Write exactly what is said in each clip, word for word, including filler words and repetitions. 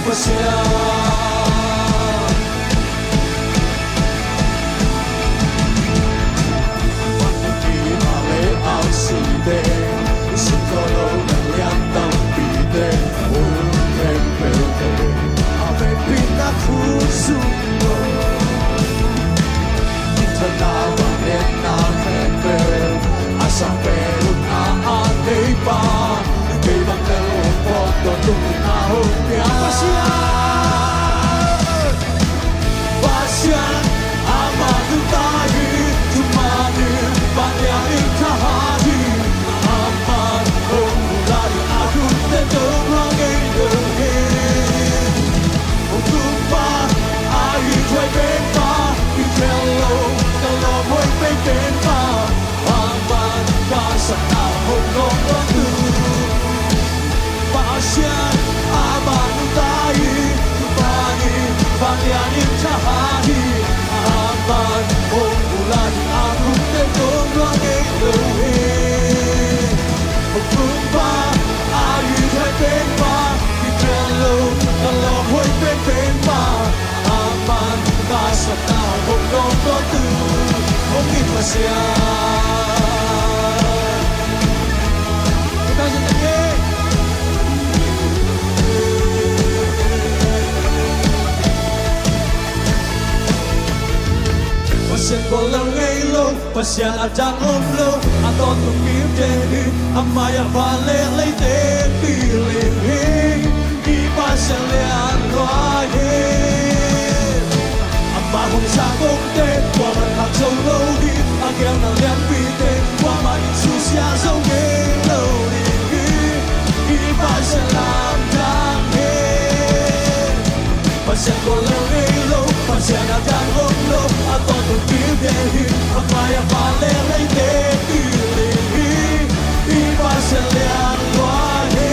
Pasian. Pasian, Pasian, amah nungta hi, thuman in, vanglian in thahat hi. Amah hong pulak ding a hun pen dong lua ngei lo hi. Hong tung pa, a it huai pen pa, i khel lo, ka lawm huai pen pen pa. Amah ka sapna hong dong lua tu. Pasian, amah nungta hi, thuman in, vanglian in thahat hi. Amah hong pulak ding a hun pen dong lua ngei lo hi. Hong tung pa, a it huai pen pa, i khel lo, ka lawm huai pen pen pa. Amah ka sapna hong dong lua tu. Hong it Pasian. Pasian guallel ngei lo, Pasian a dang om lo, a tawntung mite hi, a mai-ah van le leite pilin hi. I Pasian lian lua hi. Amah hong sa kongte kuaman khak zo lo hi. A gelhna lianpite kuamah in susia zo ngei lo ding hi. I Pasian lamdang hi. Pasian guallel ngei lo, Pasian a dang om lo, a tawntung mite hi, a mai-ah van le leite pilin hi. I Pasian lian lua hi.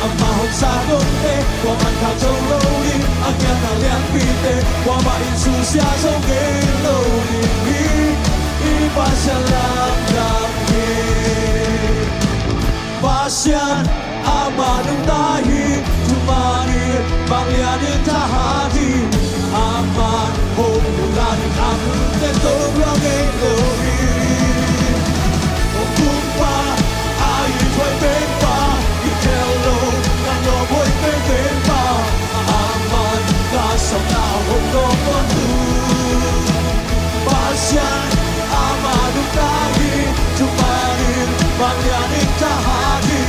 Amah hong sa kongte kuaman khak zo lo hi. A gelhna lianpite kuamah in susia zo ngei lo ding hi. I Pasian lamdang hi. Pasian, amah nungta hi, thuman in, vanglian in thahat hi. Amah hong pulak ding a hun pen dong lua ngei lo hi. Hong tung pa, a it huai pen pa, i khel lo, ka lawm huai pen pen pa. Amah ka sapna hong dong lua tu. Pasian, amah nungta hi, thuman in, vanglian in thahat hi.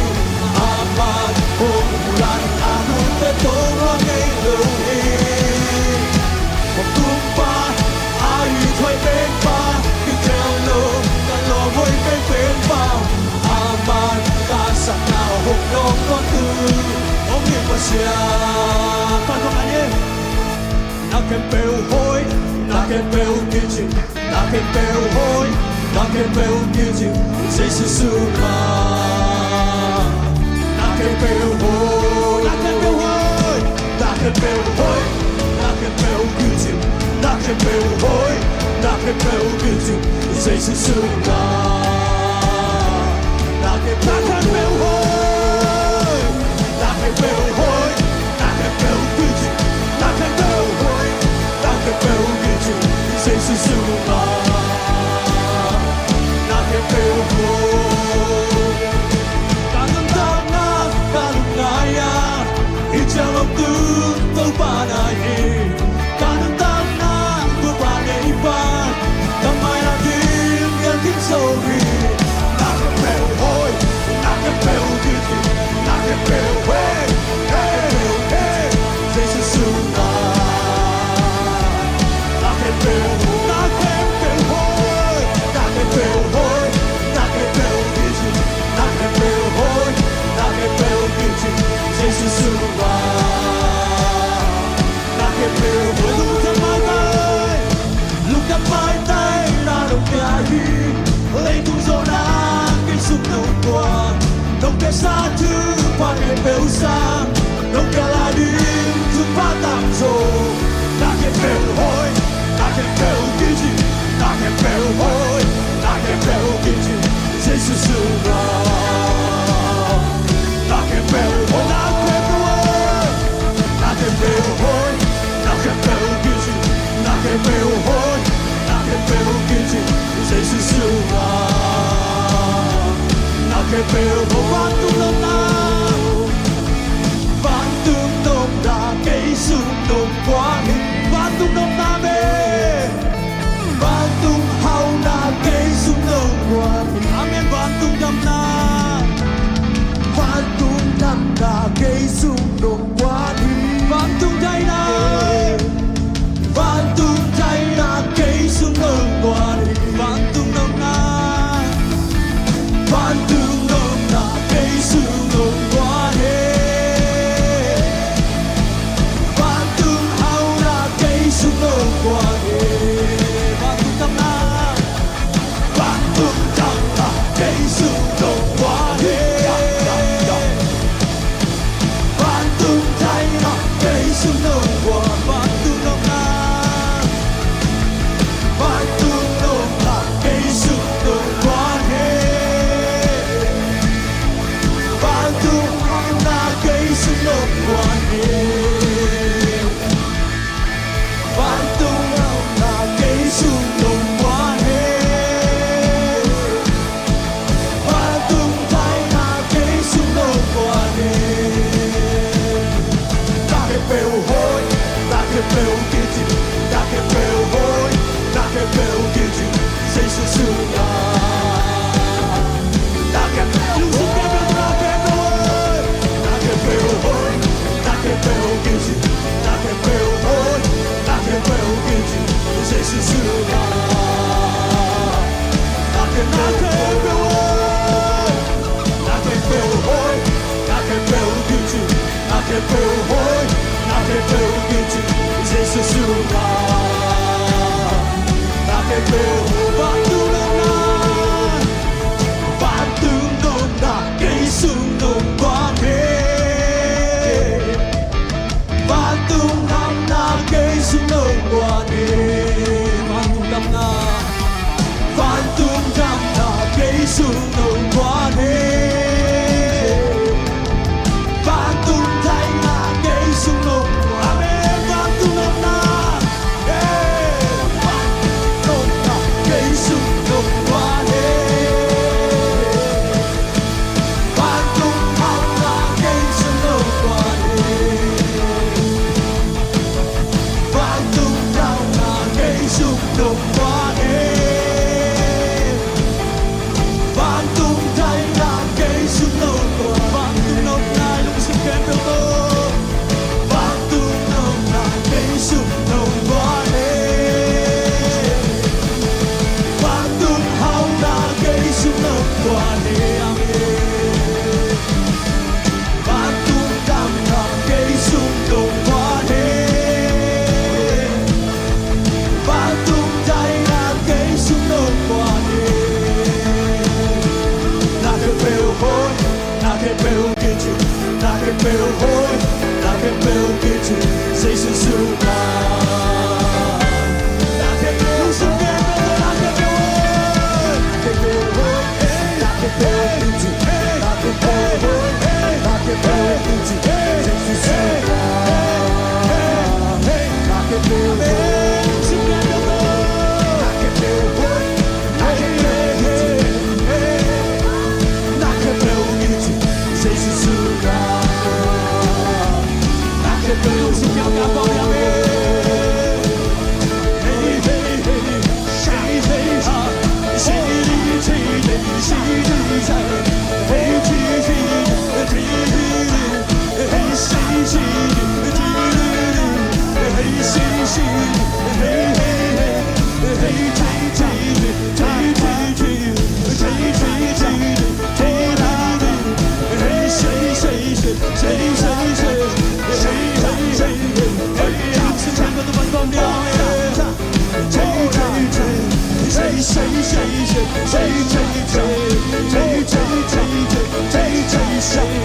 Amah hong pulak ding a hun pen dong lua ngei lo hi. Hong tung pa, a it huai pen pa, i khel lo, ka lawm huai pen pen pa. Amah ka sapna hong dong lua tu. Hong it Pasian. Pasian. Na khempeuh hoih, na khempeuh kici, na khempeuh hoih, na khempeuh kici, Jesu sungah. Na khempeuh hoih, na khempeuh hoih, na khempeuh hoih, na khempeuh kici, na khempeuh hoih, na khempeuh kici, Jesu sungah. Na khempeuh hoih. Na khempeuh hoih, na khempeuh kici, na khempeuh hoih, na khempeuh kici, Jesu sungah. Na khempeuh hoih. Ka nuntakna, ka lungngai-a, i ciang om tu Topa na hi. Ka nuntakna, Topa nei pan, ka mai-ah ding lian kim zo hi. Na khempeuh hoih, na khempeuh kici, na khempeuh hoih, na khempeuh hoih, Jesu sungah. Na khempeuh hoih, na khempeuh hoih, na khempeuh hoih, na khempeuh hoih, na khempeuh kici, na khempeuh hoih, na khempeuh kici, Jesu sungah. Na khempeuh hoih. Lungdam maitai, lungdam maitai, na nong pia hi. Leitung zawhna kei sung nong tua, nong piaksa thupha khempeuh sang, nong pia lai ding thupha tamzaw. Na khempeuh hoih, na khempeuh kici, na khempeuh hoih, na khempeuh kici, Jesu sungah. Na khempeuh hoih, na khempeuh hoih. Vantung hamna kei sung nong guan hi. Vantung thaina kei sung nong guan hi. Na khempeuh hoih, na khempeuh kici, na khempeuh hoih, na khempeuh kici, Jesu sungah. Na khempeuh hoih, na khempeuh hoih, na khempeuh kici, na khempeuh hoih, na khempeuh kici, Jesu sungah. Na khempeuh hoih, na khempeuh hoih, na khempeuh kici, na khempeuh hoih, na khempeuh kici, Jesu sungah. Na khempeuh hoih, vantung nopna, vantung nopna kei sung nong guan hi. Vantung hamna kei sung nong guan hi. Vantung damna, vantung damna kei sung nong guan hi. Vantung thaina kei sung nong guan hi. Amen. Vantung damna, eh, vantung damna kei sung nong guan hi. Vantung hamna kei sung nong guan hi. Vantung damna kei sung nong guan hi. Vantung thaina kei sung nong guan hi. Vantung nopna i lungsim khempeuh tawh. Vantung nopna kei sung nong guan hi. Vantung hauhna kei sung nong guan hi. Amen. Vantung damna kei sung nong guan hi. Vantung thaina kei sung nong guan hi. Na khempeuh hoih, na khempeuh kici, na khempeuh hoih, na khempeuh kici, Jesu sungah. Na khempeuh sung khempeuh, na khempeuh hoih, na khempeuh hoih, na khempeuh kici, na khempeuh hoih, na khempeuh kici, Jesu sungah. Na khempeuh hoih, na khempeuh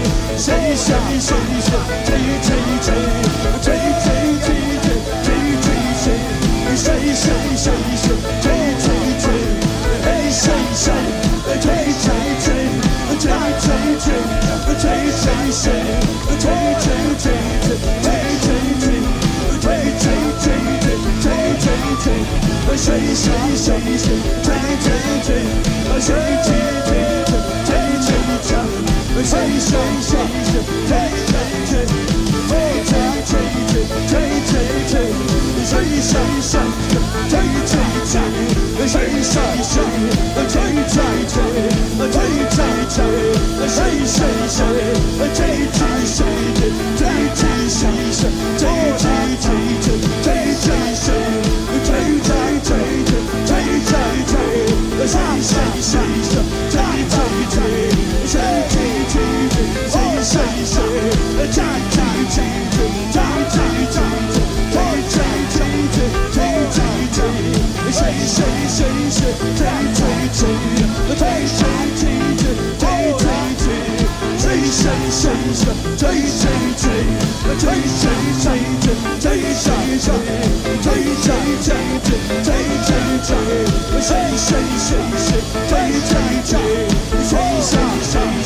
hoih,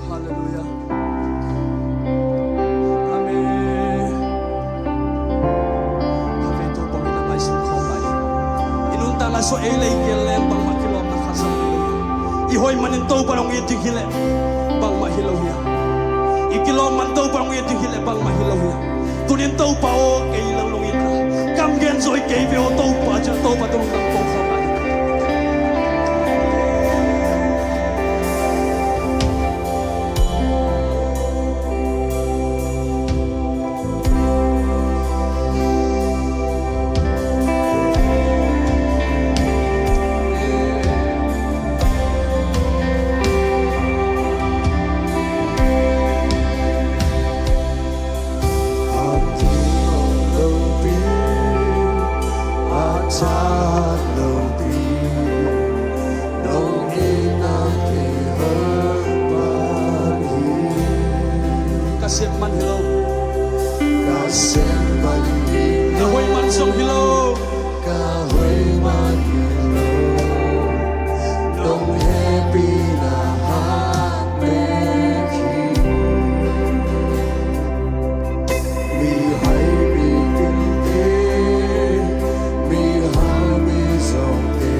Halleluiah. Amen. Khatvei Topa min a ngaihsun khawm lai. I nuntakna sung ei lei gel leng bangmah kilawmna khat zong hi lo hi. I hoih manin Topa hong it ding hileh bangmah hi lo hi. I kilawm man Topa hong it ding hileh bangmah hi lo hi. Tunin Topa aw kei lo lungin na kam gen zaw hi kei ve aw Topa, ci-a Topa tungah lungdam ko khawm lai. Ka sem man hi lo. Ka sem man hi lo. Ka hoih man zong hi lo. Ka hoih man hi lo. Nong hehpihna hat bek hi. Mihai mipil te, mihau mizawngte,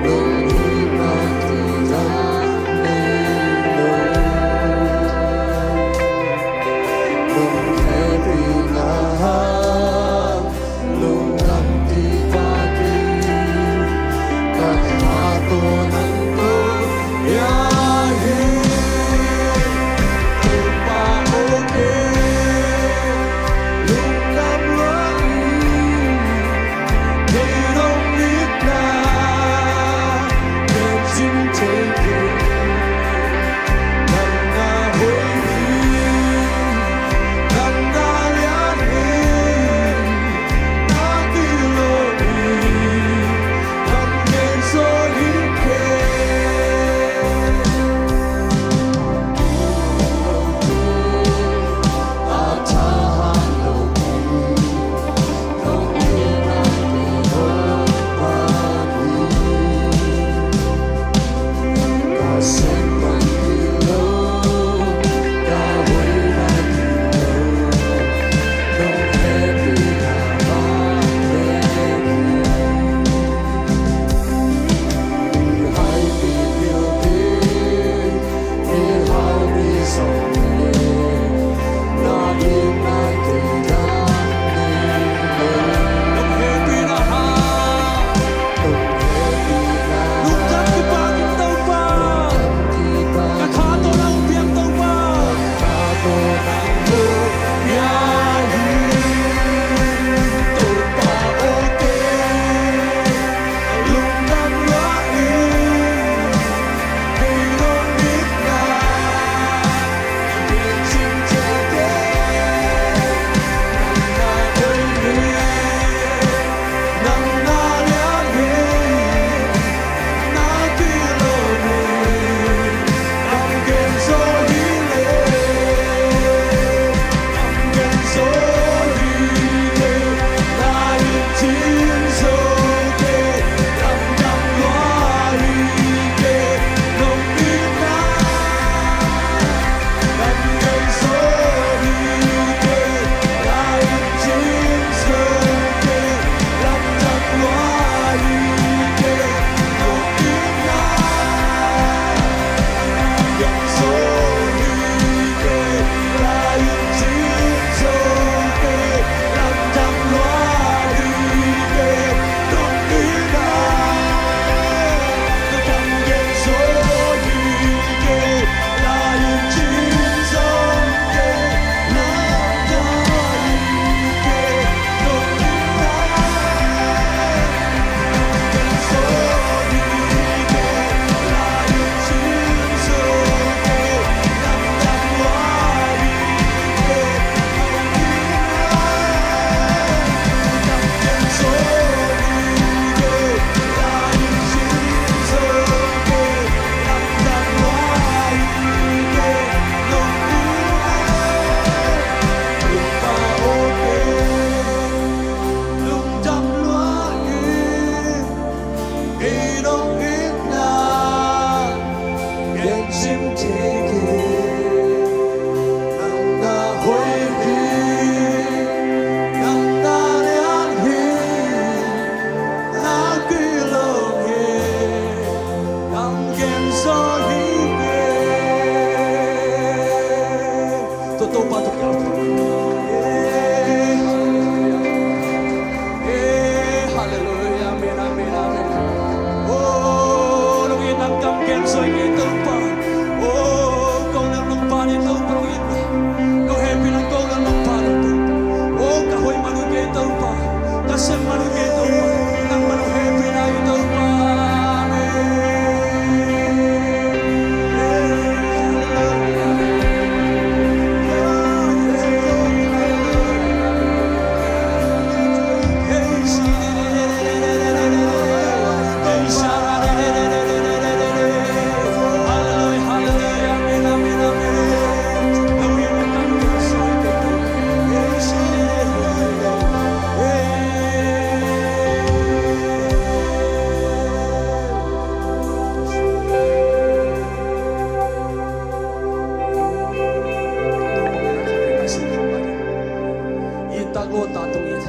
nong hihna kidang nei lo. Sim thei kei, nang na hoih hi, nang na lian hi, na kilawm hi, nang gen zaw hi kei. Tua Topa tawh kiang. Eh, hallelujah, amen, amen, amen. Oh, nong it nang kam gen zaw hi kei Topa. Oh, kong nang nong pa ni Topa nong it. Kong hehpihna kong nang nong pa ni Topa. Oh, ka hoih man uh kei Topa. Ka sem man uh kei Topa. Nang man uh hehpihna hi Topa. Amen. Ih tak lawta tungin,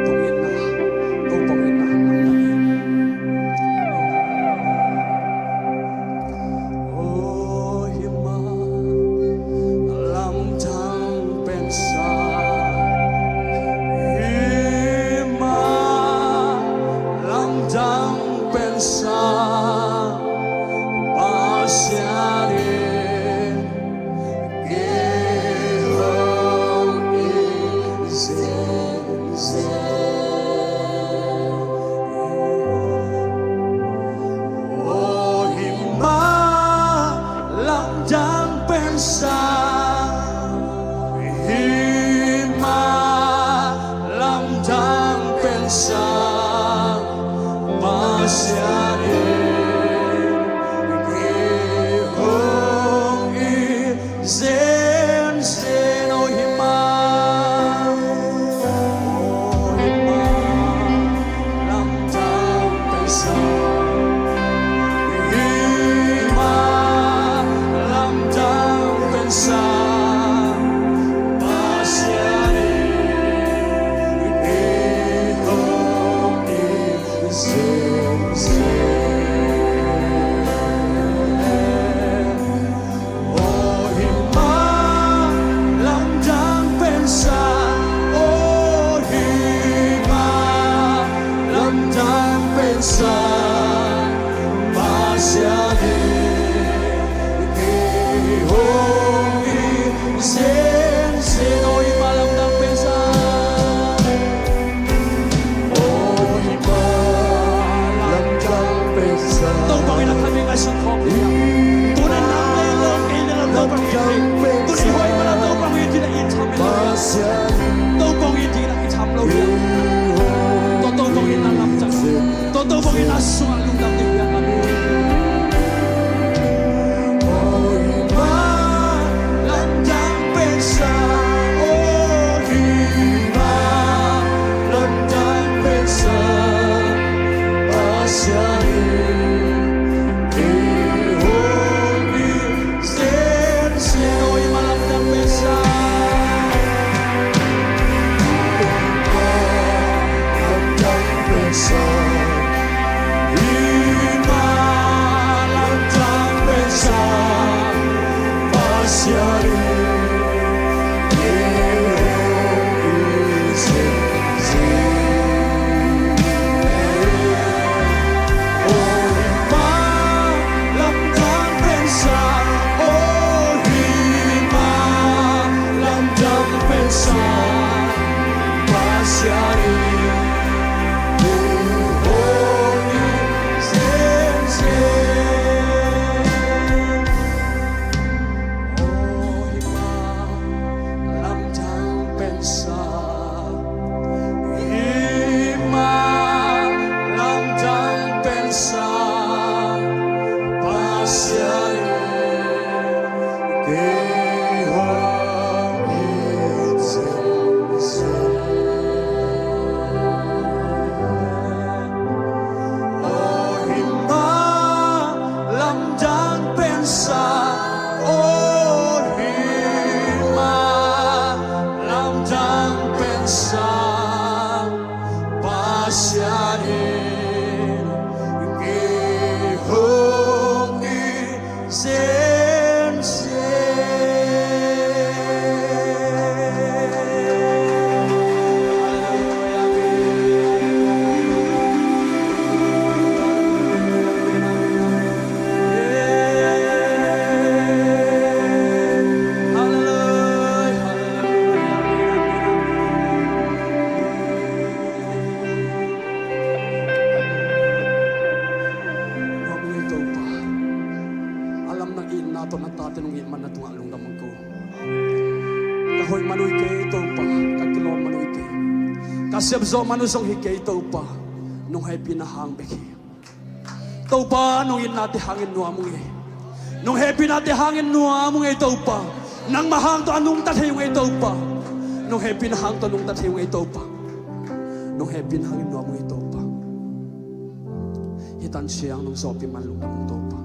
tungin na, Topa in na, oh, hih mah lamdang pensa, hih mah lamdang pensa, Pasian in kei hong it zenzen. Oh, hih mah lamdang pensa, hih mah lamdang pensa, Pasian in kei hong it zenzen. Oh, hih mah, oh, hih mah lamdang pensa, hih mah lamdang pensa, Pasian in kei hong it zenzen. Oh, hih mah lamdang pensa, oh, hih mah lamdang pensa, Pasian in kei hong it zenzen. Oh, hih mah lamdang pensa. Topa in a khat in a sin khawm hi. Tuna nang le lo kei le lo Topa in hi. Tuna i hoih mana Topa in hi na i tham hi. Topa in hi na i tham lo hi. Tua Topa in a lam cang. Tua Topa in a sungah lungdam ding hi. Lamdang pensa, oh, hih mah lamdang pensa, Pasian in kei hong it zenzen. Oh, hih mah lamdang pensa, lamdang pensa, hih mah lamdang pensa, Pasian in kei hong it zenzen. Oh, hih mah lamdang pensa, oh, hih mah lamdang pensa, Pasian in kei hong it zenzen. Oh, hih mah lamdang pensa, hih mah lamdang pensa, Pasian in kei hong it zenzen. Oh, hih mah lamdang pensa, Sang aw hih mah lamdang pen sang Pasian in kei hong it semsem. Nuam ung ei Topa. A lam nang itna tawh na tate nong it man na tungah lungdam ung ko. Ka hoih man uh hi kei Topa, ka kilawm man uh hi kei. Ka sepzawh man uh zong hi kei Topa. Nong hehpihna hang bek hi. Topa, nong itnate hangin nuam ung ei. Nong hehpihnate hangin nuam ung ei Topa. Nangmah hang tawh a nungta thei ung ei Topa. Nong hehpihna hang tawh nungta thei ung ei Topa. Nong hehpihna hangin nuam ung ei Topa. Hih tan ciang nong zawhpih man lungdam ung Topa.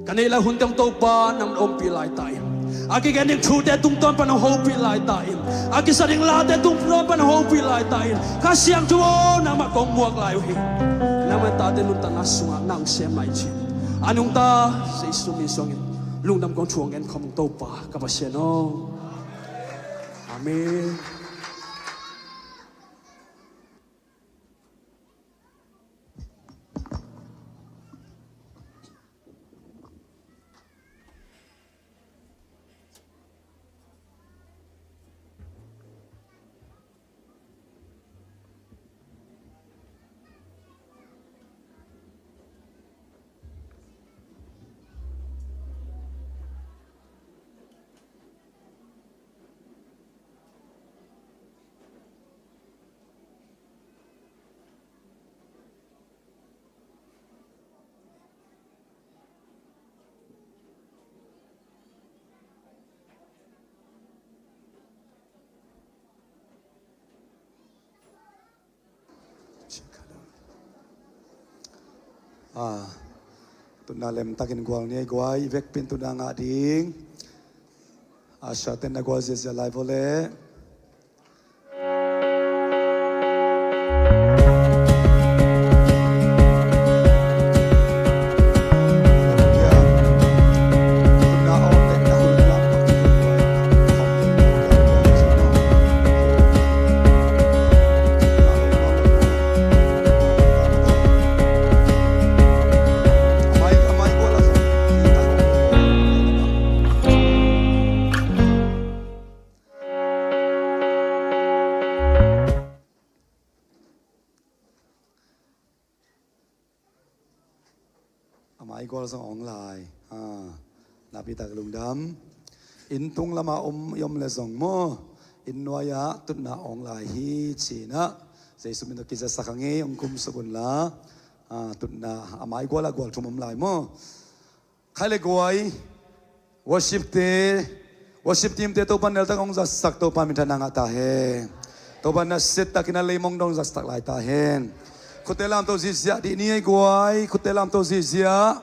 Ka neih lai hunte hong Topa nang na ompih lai ta in. A kigen ding thute tungtawn pan hong hopih lai ta in. A kisa ding late tungtawn pan hong hopih lai ta in. Kha Siangtho aw, nangmah kong muak lai uh hi. Nangmah tate nuntakna sungah nang sem lai cin. A nungta Jesu min suangin lungdam kong thu hong gen khawm ung Topa ka Pasian aw. Amen. Ah, tutna lemtakin gual ni ei guai, i vekpi in tutna ngah ding. Usher ten na gual ziazia lai vawleh. A mai gual zong a ong lai. Ha. Napi tak lungdam. Inn tung lama om i om le zong maw, inn nuai-ah tutna a ong lai hi ci-in ah Jesu min tawh kizasak a ngei ong kumsuk unla. Ha, tutna a mai gual ah gual thum om lai maw. Khai le guai, worship te, worship team te Topa neltak hong zatsak, Topa minthanna ngah ta hen. Topa nasia takin a leimong dong zatsak lai ta hen. Khutte lamto zihziah dih ni ei guai, khutte lamto zihziah.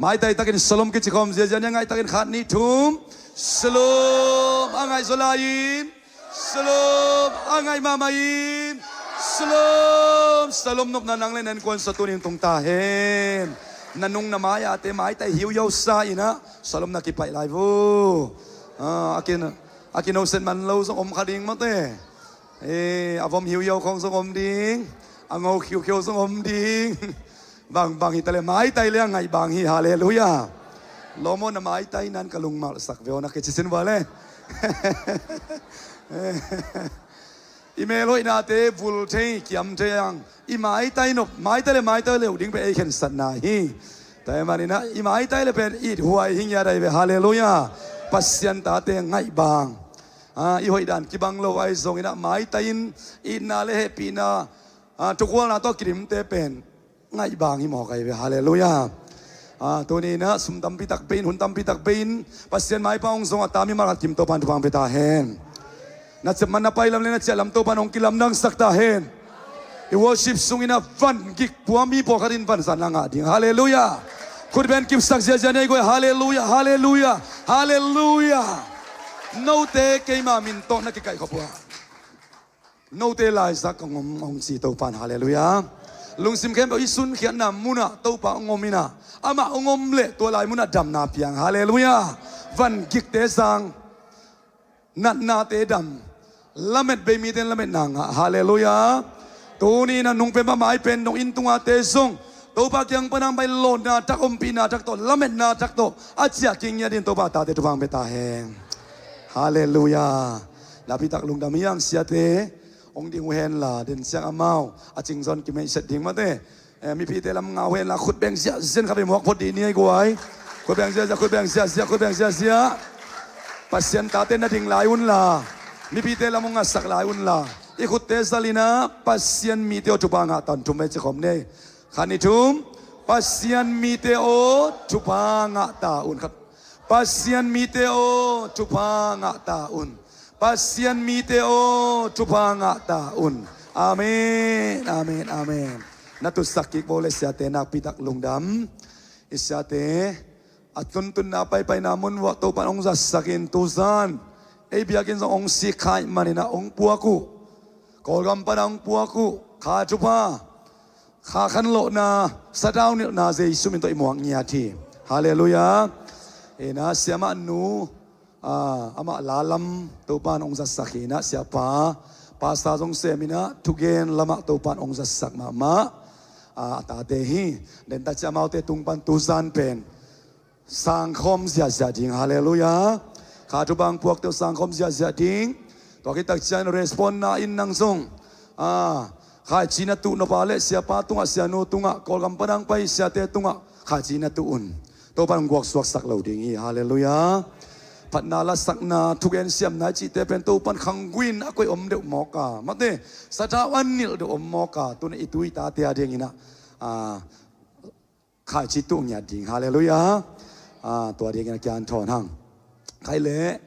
Maitai takin shalom kici khawm ziazia ni a, ngaih takin khat nih thum. Shalom, a ngaih zaw lai-in. Shalom, a ngaih mahmah in. Shalom, shalom nopna nang le na innkuan sung tuni-in tung ta hen. Na nung na mai-ate maitai hiuhiau sa-in ah shalom na kipaih lai vo. Ah, a kin, a kinoset man lo zong om kha ding mawte. Eh, a vom hiuhiau khawng zong om ding. A ngo khiukhiau zong om ding. Bang, bang hi ta le, maitai le a ngaih bang hi, halleluiah. Lawm aw, na maitai nan ka lungmalsak ve aw, na kici sin vua le. I mel hoihnate vul thei, kiam thei ang. I maitai nop, maitai le maitai le uh ding pen ei khensatna hi. Tua ahih manin ah i maitai le pen it huai hi ngiat ahi ve, halleluiah. Pasian tate ngaih bang. Ah, i hoih dan kibang lo ahi zongin ah maitai in itna le hehpihna, ah, thukhualna tawh kidimte pen ngaih bang hi mawk ahi ve, halleluiah. Ah, tuni-in ah sum tampi tak bei in, hun tampi tak bei in Pasian maipa hong zong a, a tam mimal khat kim Topa'n thupha hong pia ta hen. Na cep man na pai lam le na ciah lam Topa'n hong kilamdangsak ta hen. I worship sungin ah van gik pua mi pawlkhat in van zatna ngah ding, halleluiah. Khutbeng kipsak ziahziah ni ei guai. Halleluiah, halleluiah, halleluiah. Note keima min tawh na kikaihkhop uh a, note laizak kong om hong ci Topan. Halleluiah. Lungsim khempeuh i sunkhiatna munah Topa hong om inah, amah hong om leh tua lai munah damna piang. Halleluiah. Van gikte zang, natnate dam, lamet bei mite in lametna ngah. Halleluiah. Tuni in a nungpen pah maipen dong inn tungate zong Topa kiang pana hong pai lawnna thak, ompihna thak tawh, lametna thak tawh a ciah kingiat in Topa tate thupha hong pia ta hen. Halleluiah. Nakpitak lungdam hi hang. Siate hong ding uh henla, den ciang amau a cingzon kimeihset ding mate. Eh, mipite lam ngau henla, khutbeng ziahziah in khatvei muak phot dih ni ei guai. Khutbeng ziahziah, khutbeng ziahziah, khutbeng ziahziah. Pasian tate na ding lai unla, mipite lam hong ngasak lai unla, i khutte zal inah, Pasian mite aw thupha ngah ta un, thum vei ci khawm ni ei. Khat, nih, thum. Pasian mite aw thupha ngah ta un. Khat. Pasian mite aw thupha ngah ta un. Pasian mite aw thupha ngah ta un. Amen, amen, amen. Na tutsak kik bo le siate nakpitak lungdam. I siate a tuntunna paipaina mun uah Topan hong zatsak in, tuzan ei biakinn zong hong sik kha ahih manin ah hong puak uh. Kawlgam pana hong puak uh. Kha thupha, kha khanlawhna, satau nilhna Jesu min tawh i muak ngiat hi. Halleluiah. Inah siamah nu, ah, amah la lam Topan hong zatsak hi inah, siapa, pastor zong sem inah, thugen lamah Topan hong zatsak mahmah, ah, a tate hi. Dentak ciang amaute tung pan tuzan pen sangkhawm ziahziah ding. Halleluiah. Kha thupha hong puakte uh sangkhawm ziahziah ding. Tua khit tak ciang respond na in nang zong, ah, khaici na tuh nop a le siapa tungah, sianu tungah, Kawlgam pana hong pai siate tungah khaici na tuh un. Topan hong guaksuaksak lo ding hi. Halleluiah. Phatna lasakna, thugen siamna i cihte pen Topan khanggui in a koih om deuh mawk a, mate, satau a nilh deuh om mawk a, tuna i tu i tate a ding inah, ah, khaici tuh ngiat ding. Halleluiah. Ah, tua ding inah kian thawn hang. Khai le,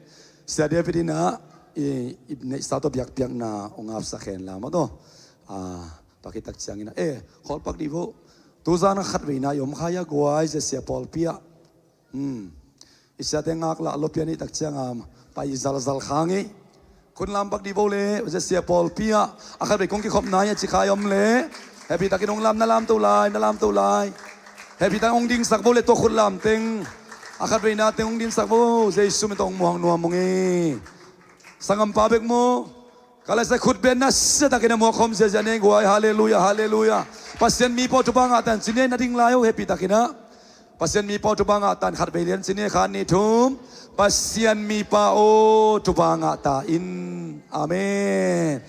Sia David inah i, i neihsa tawh biakpiakna hong apsak henla maw taw. Ah, tua khit tak ciang inah, eh, khawl pak dih vo. Tuzan khatveina i om kha hia guai, Zesia pawlpi ah. Hmm. I siate ngaklah lo pian i tak ciang a pai zalzal kha ngei. Khut lam pak dih vo le, Zesia pawlpi ah a khatvei kong kikhopna hi a ci kha i om le, hehpih takin hong lam, na lamto lai, na lamto lai. Hehpih takin hong dingsak vo le, tua khut lam teng, a khatveina teng hong dingsak vo. Jesu min tawh hong muang nuam ung hi. Sanggampa bek maw? Ka laisai khut beng nasia takin a muak khawm ziahziah ni ei guai. Halleluiah, halleluiah. Pasian mipa aw thupha ngah ta un ci ni ei, na ding lai uh, hehpih takin ah. Pasian mipa aw thupha ngah ta un, khatvei lian ci ni ei, khat, nih, thum. Pasian mipa aw thupha ngah ta in. Amen.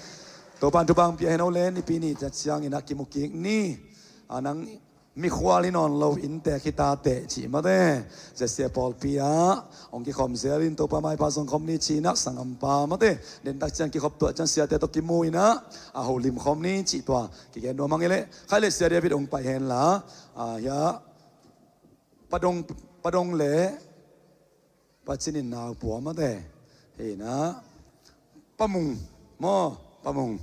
Topan thupha hong pia hen aw le, Nipi ni tak ciang inah kimu kik ni. A nang mikhual hi nawn lo, inntek hi ta teh cih mate. Zesia pawlpi ah hong kikhawm zel in, Topa maipha zong khawm ni ci inah, sanggampa mate, dentak ciang kikhop tuah ciang siate tawh kimu inah, a holim khawm ni cih tua kigen nuam hang ei le. Khai le, Sia David hong pai henla, ah, hiah Padong, Padong le Pacinin naupua mate. Hi inah, Pamung maw, Pamung.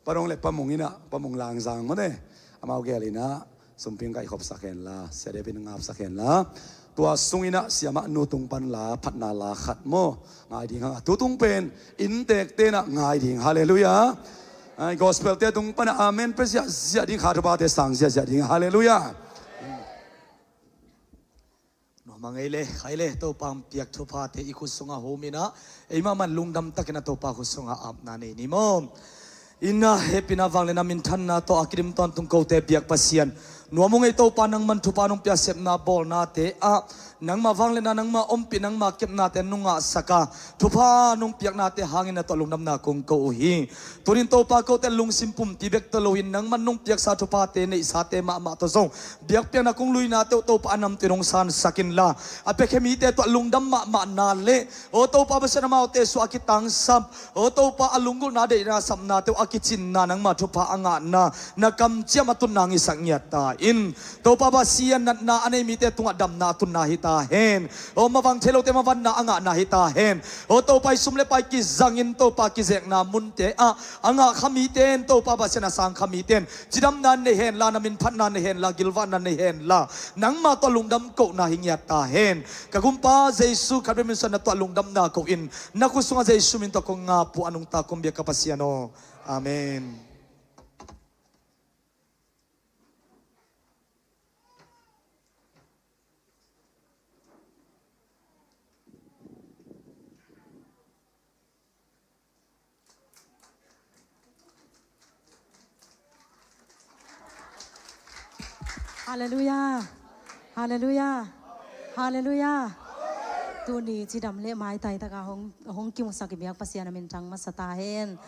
Padong le Pamung inah, Pamung Langzang mate. Amau gel inah sumping kaihkhopsak henla, Sia David ngapsak henla. Tua sung inah siamah nu tung pan la, phatna la khat maw, ngai ding hang a, tu tung pen inntekte inah ngai ding. Halleluiah. Ai, gospel-te tung pan ah amen pia ziahziah ding, kha thuphate sang ziahziah ding. Halleluiah. Nuam a ngei le, khai le, Topa hong piak thuphate i khut sungah hum inah, ei mahmah lungdam takin a Topa khut sungah apna nei ni maw? Inah hehpihna, vangliatna, minthanna tawh a kidim tawntung kote biak Pasian, nuam ung ei Topa, nangman thupha nong pia, sepna bawlnate ah nangma vangliatna, nangma ompih, nangma kepnate nong ngahsak a, thupha nong piaknate hangin na tawh lungdamna kong ko uh hi. Tunin Topa, kote lungsim pumpi bek tawh loin nangman nong piaksa thuphate neihsate mahmah tawh zong biakpiakna kong luinate uh Topa a namtui nong sansak inla, a piakhia mite tawh lungdam mahmahna le, aw Topa Pasian, amaute suah a kitangsap, aw Topa a lunggulhna deihna sapnate uh a kicinna nangma thupha a ngahna na kamciam a tutna hong hisak ngiat ta in, Topa Pasian, natna a nei mite tungah damna a tunna hi ta hen. Aw, mavang thei lote mavanna a ngahna hi ta hen. Aw Topa, i sum le pai kizangin Topa kizekna munte ah a ngah kha mite in, Topa Pasian, a sang kha mite in cidamna nei henla, na min phatna nei henla, gilvahna nei henla, nangma tawh lungdam kohna hi ngiat ta hen. Ka Gumpa Jesu Khazih min suang na tuah lungdamna ko in, na khut sungah Jesu min tawh kong ngap uh a nungta kong biak ka Pasian aw. Amen. Halleluiah. Halleluiah. Halleluiah. Tuni cidam le maitai taka hong, hong kimusak i biak Pasian a min thang masa ta hen.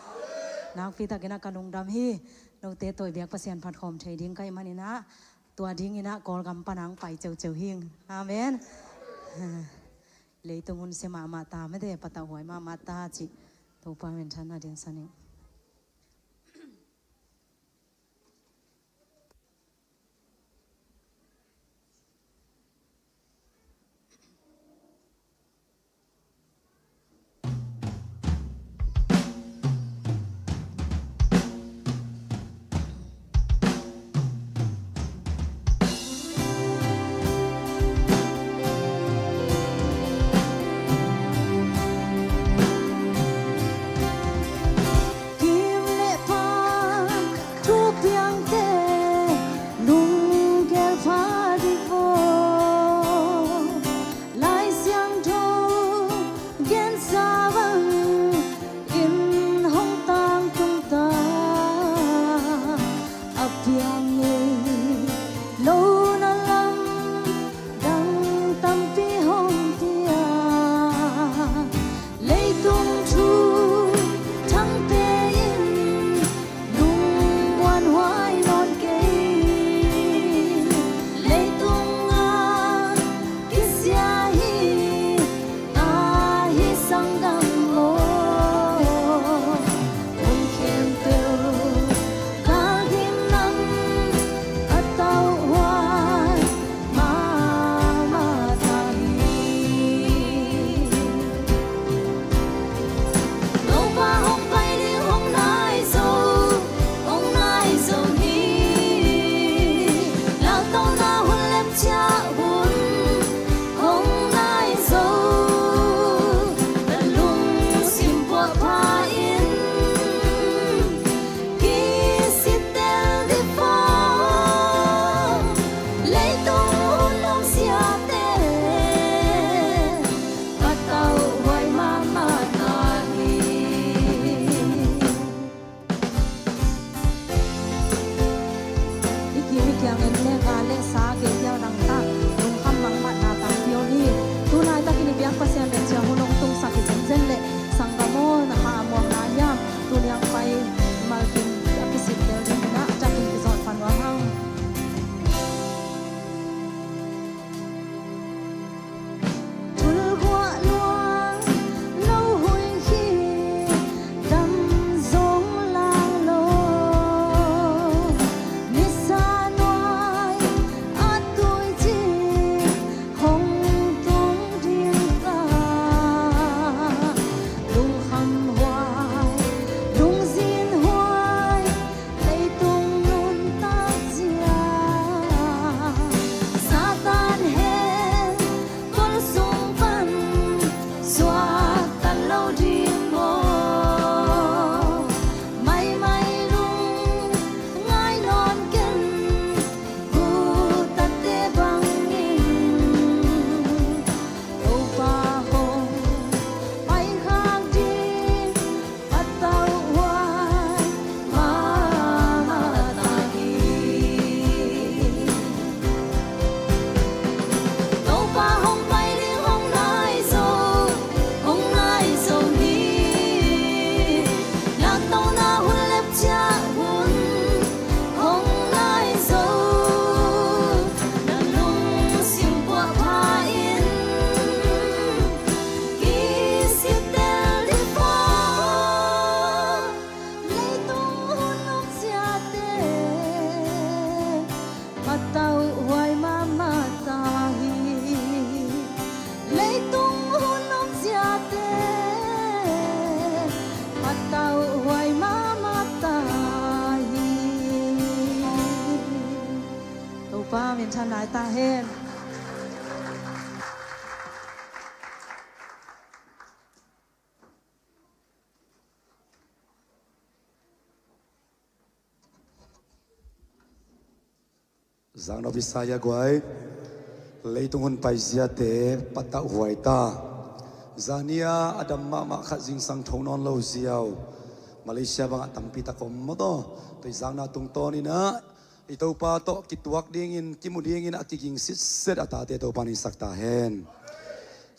Nakpi takin a ka lungdam hi. Note tawh i biak Pasian phat khawm thei ding ka hih manin ah, tua dingin ah Kawlgam pan hong pai ceuceu hing. Amen. Leitung hun sia mahmah ta, mete patauhhuai mahmah ta cih Topa min thang na ding sa ning. Minthan lai ta hen. Zangno Bisaya guai, leitung hun paiziate patauh huai ta. Zania a dam mahmah khat zingsang tho nawn lo ziau Malaysia bangah tampi tak om maw taw. Tua i zangna tungtawninah i Topa tawh kituak dingin, kimu dingin a kiging sitset a tate Topa in sak ta hen.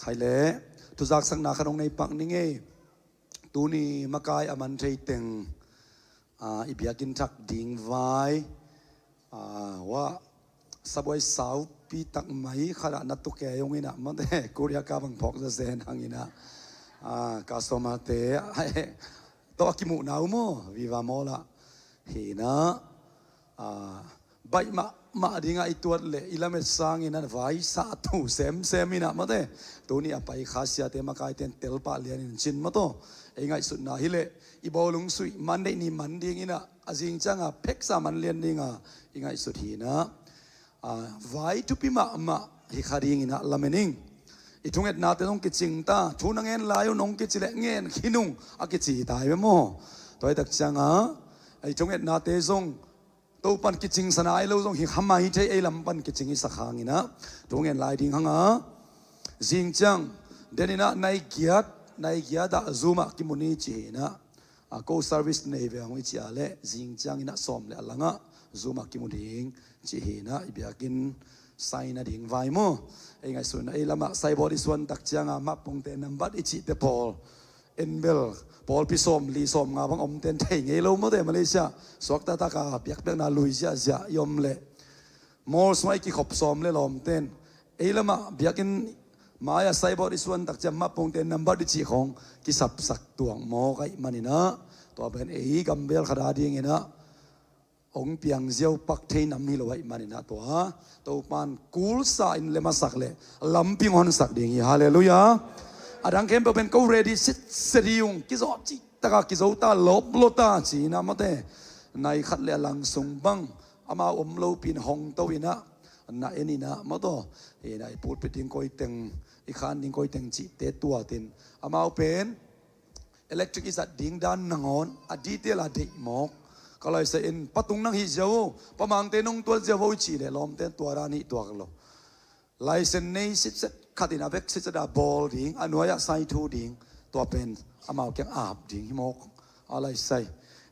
Khai le, thuzaksakna khat hong nei pak ning ei. Tuni makai a man thei teng, a, i biakinn thak ding vai, a, wa, sabuai saupi tak mai khat ah na tuk e, hong inah mate, Korea ka bang phawk zazen hang inah, a, ka sawmate, a, tawh a kimuhna uh maw, Viva Mall ah. Hi inah, a, baih mahmah dingah i tuat leh i lamet sangin a vaisah tu semsem inah mate. Tuni a pai kha siate makaite in telpah lianin cin maw taw. Ei ngaihsutna hi leh i bawlung suih Monday ni man ding inah a zing cianga pheksa man lian dinga i ngaihsut hi inah, a, vai thupi mahmah hi kha ding inah lamen ing. I thungetnate zong kicing ta, thu na ngen lai un hong kici leh ngen khin ung a kici ta hi ve maw. Tua hi tak cianga i thungetnate zong Topan kicingsa nai lo zong hi kha mai thei, ei lam pan kicing i sak hang inah thu ngen lai ding hanga. Zing ciang den inah nai giat, nai giat ah Zoom ah kimu ni ci hi inah, a, ko service nei ve hong i ci a leh zing ciang inah sawm le a langah Zoom ah kimu ding ci hi inah i biakinn sai nading vai maw. Ei ngaihsun inah ei lamah saibawt i suan tak cianga mapungte nambat i cihte pawl en bel pawlpi sawm li sawm nga bang omten thei ngei lo mawte Malaysia. Suakta taka biakpiakna lui ziahziah i om leh mall sungah i kikhop sawm le lawmten ei lamah biakinn mai-ah saibawt i suan tak ciang mapungte nambat i cih khawng kisapsak tuak mawk ahih maninah tua pen ei gambel khat a dinginah hong piang ziau pak thei nam hi lo ahih maninah tua Topan kulsa in lem a sak leh lampi hong honsak ding hi. Halleluiah. A dang khempeuh pen ko ready sitset hi ung, kizawh cihtaka kizo ta, lawp lo ta ci inah mate. Nai khat le a lang sung bang amau om lopi in hong to inah na en inah maw taw. Inah i pulpit ding koiteng, i khan ding koiteng cihte tuatin amau pen electric i zat ding dan nangawn a detail a deih mawk. Ka laisai in patung nang hih ziau o, pamangte nong tuat ziau o i cih leh lawmten tua dan hih tuak lo. Laisen nei sitset khatin a vek sitset a bawl ding, a nuai-ah sai thu ding, tua pen amau kiang ap ding hi mawk. A laisai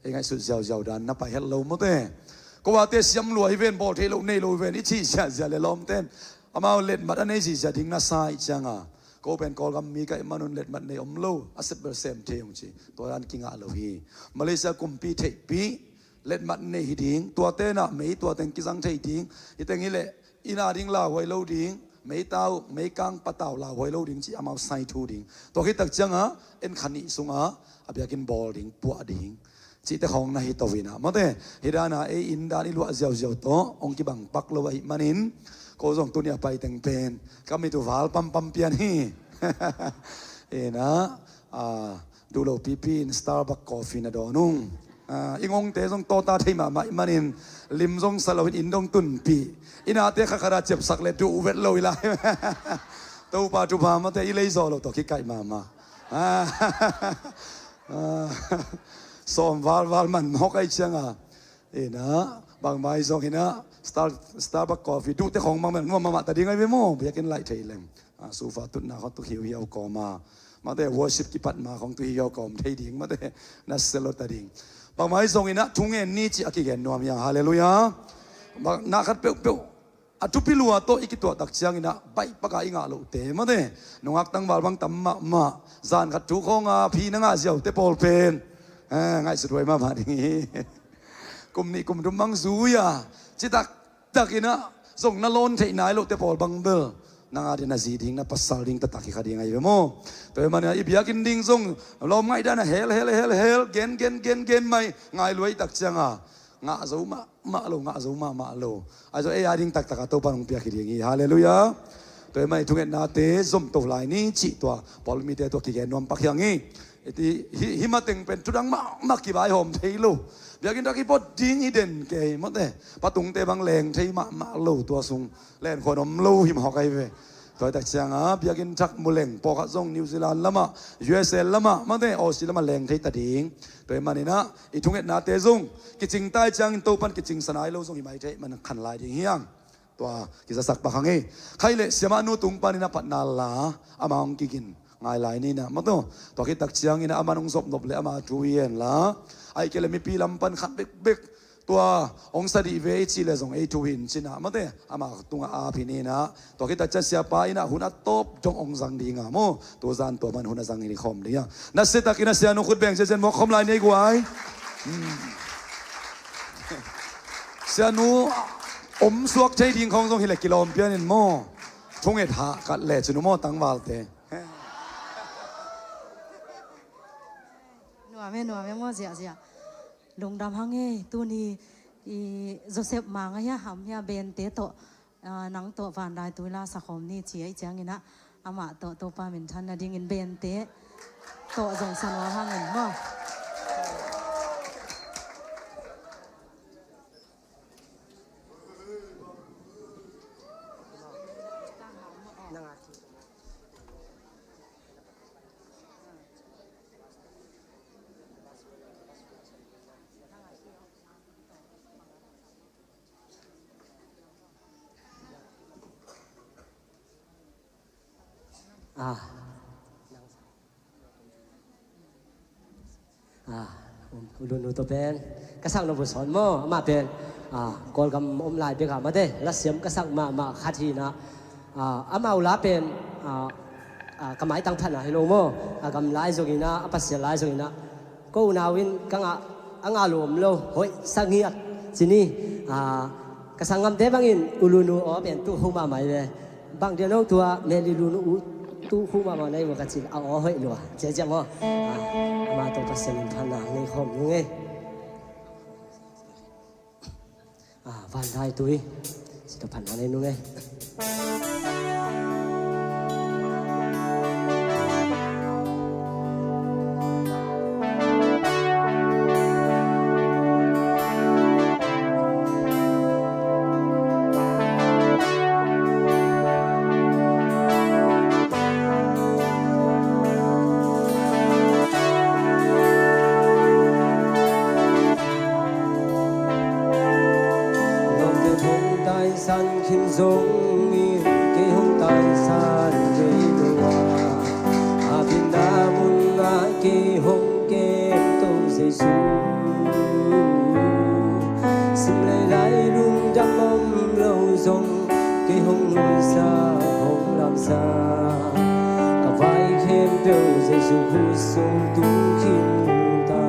ei ngaihsut ziauziau dan na pai het lo mawte. Ko ate siam lua hi ven, bawl thei lo nei lo hi ven i cih ziahziah leh lawmten amau letmat a nei zihziah ding na sa ih cianga ko pen Kawlgam mi ka hih manun letmat nei om lo, a sepbel sem thei ung ci. Tua dan kingah lo hi. Malaysia kumpi theihpih letmat nei hi ding, tuate inah mei tuateng kizang thei ding, hiteng hileh inn a ding lauhuai lo ding, meitau meikang patau lauhuai lo ding ci amau sai thu ding. Tua khit tak cianga en kha nih sunga a biakinn bawl ding, puah ding cihte khawng na hi to inah mawte. Hi dana ei inn dan i luah ziauziau tawh hong kibang pak lo ahih manin ko zong tuni a paiteng pen ka mit uh val pampam pian hi. Inah, a, duh lo pipi in Starbucks coffee na dawn ung. A, i ngongte zong tawta thei mahmah ahih manin lim zong sa loin inn dong tunpih. Innate khakhata ciapsak le duh vet lo i lai. Topa thupha mawte, i lei zawh lo tawh kikaih mahmah. A, a, sawm valval man mawk ahih cianga inah bangmah hi zong inah Star, Starbucks coffee duhte khawng bang bel nuam mahmah ta ding ahi ve maw. Biakinn laih thei leng, a, sofa tutna khawng tu hiuhiau kawma, mate worship kipat ma khawng tu hiuhiau kawm thei ding mate, na selo ta ding. Bangmah hi zong inah thungen ni cih a kigen nuam hi a. Halleluiah. Bang na khat peuhpeuh a thupi lua tawh i kituah tak cianginah baih paka i ngah lohte mate, nungak tangval bang tam mahmah, zan khat thu khawnga phi na ngah ziaute pawl pen, eh, ngaihsut huai mahmah ding hi. Kum nih kum thum bang zui a citak takinah zong na lawn theih nai lohte pawl bang bel nang a ding na zi ding, na pasal ding taktak hi kha ding ahi ve maw. Tua hi manin i biakinn ding zong lawm ngaih dan a hel hel hel hel, gen gen gen gen mai ngai luai tak cianga ngah zo mah mah lo, ngah zo mahmah lo. Ahi zong ei a ding taktak a Topa nong piak hi ding hi. Halleluiah. Tua hi mah i thungetnate zom to lai ni cih tua pawlmite tua kigen nuam pak hiang hi. Iti hi, hi mateng pen thudang mahmah kivaihawm thei lo. Biakinn thak hi pawt ding hi den kei mawte. Pa Tungte bang leng thei mahmah lo, tua sung lenkhuan om lo hi mawk ahi ve. Tua hi tak cianga biakinn thak mu leng pawlkhat zong New Zealand lamah, U S A lamah mawte, Aussie lamah leng thei ta ding. Tua hi maninah i thungetnate zong kicing tai ciangin Topan kicingsa nai lo zong hi mai thei man khan lai ding hiang. Tua kizasak pak hang hi. Khai le siamah nu tung panin a patna la ama hong kigin ngai lai ninah mawte. Tua khit tak ciangin ama nong zopnop le ama thu hi hen la, ahih kei le mipi lam pan khat bekbek tua hong sa dih ve i cih le zong ei thu hin cinah mawte, ama tungah ap hi ninah. Tua khit tak ciang siapa innah hun a tawp dong hong zang dinga maw, tuzan tua man hun a zang hi khawm ding a. Nasia takin a sianu khut beng ciacian mawk khawm lai ni ei guai. Hmm. Sianu om suak thei ding khawng zong hi le kilawm pianin maw. Thunget hah kat le cinu maw tangvalte. Nuam e, nuam e maw ziahziah. Lungdam hang e, tuni i Joseph Mang a hia, ham hia, bente tawh, ah, nang tawh Van Dai Tui la sakhawm ni ci a i cianginah amah tawh Topa minthan nadingin bente tawh zong sa nuam hangin maw. Ah. Ah, um, u Lunu tawh pen ka sak nop uh sawn maw, amah pen, ah, Kawlgam om lai bekah mate, lasiam ka sak mahmah khat hinah, ah, amau la pen, ah, ah, ka maitang phatna hi lo maw, a gam lai zonginah, a Pasian lai zonginah, ko unau in ka ngah, a ngah lo om lo, hoih sa ngiat ci ni, ah, ka sanggamte bangin u Lunu aw pen tuh ho mahmah hi ve. Bang dia no tua Mary Lunu uh tuh ho mahmah na hi maw ka cih a aw hoih lua. Ciaciah maw. Ah, amah tawh Pasian in phatna ngei khawm nung ei. Ah, Van Dai Tui. Ci tawh phatna ngei nung ei. Lawmte hong taisan khin zongin kei hong taisan kei lo a, a pinda munah kei hong kemto Jesu. Sim leilai lungdam om lo zong kei hong nusia hong lamsa, ka vai khempeuh Jesu khut sung tung khin ta.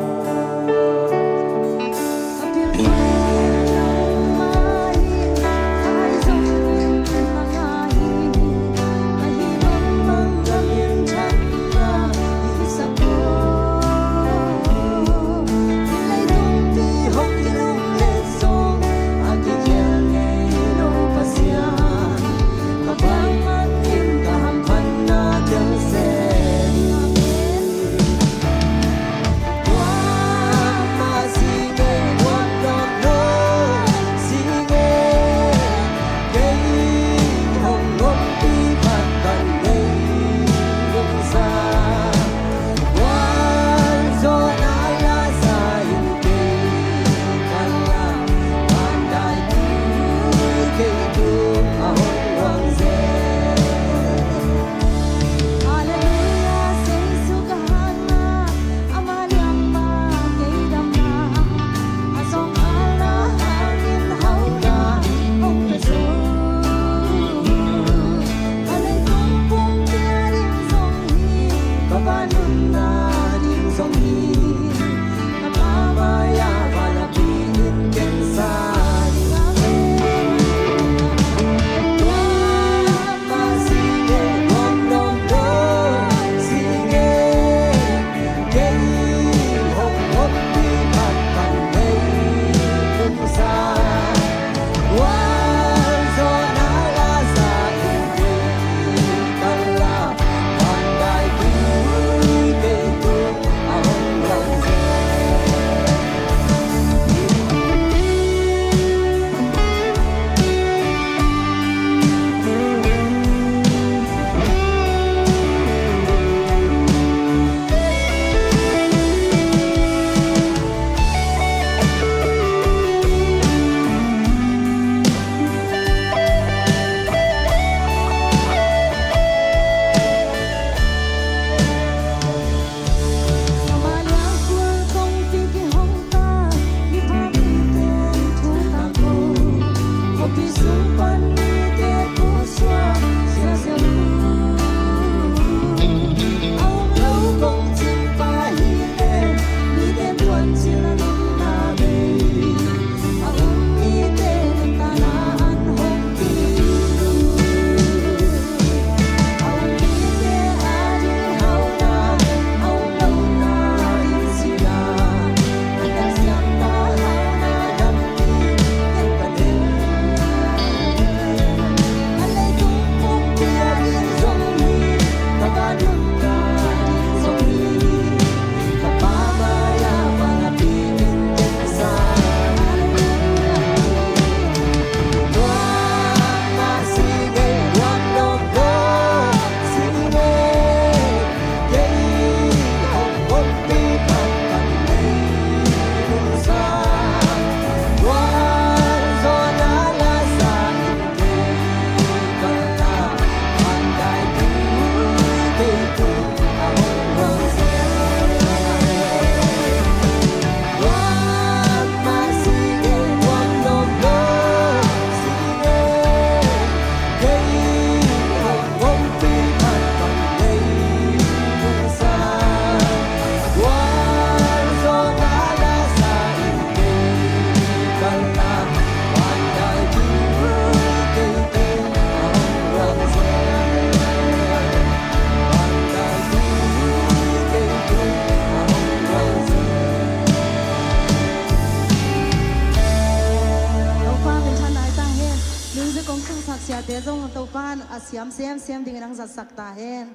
siam semsem dingin hong zatsak ta hen.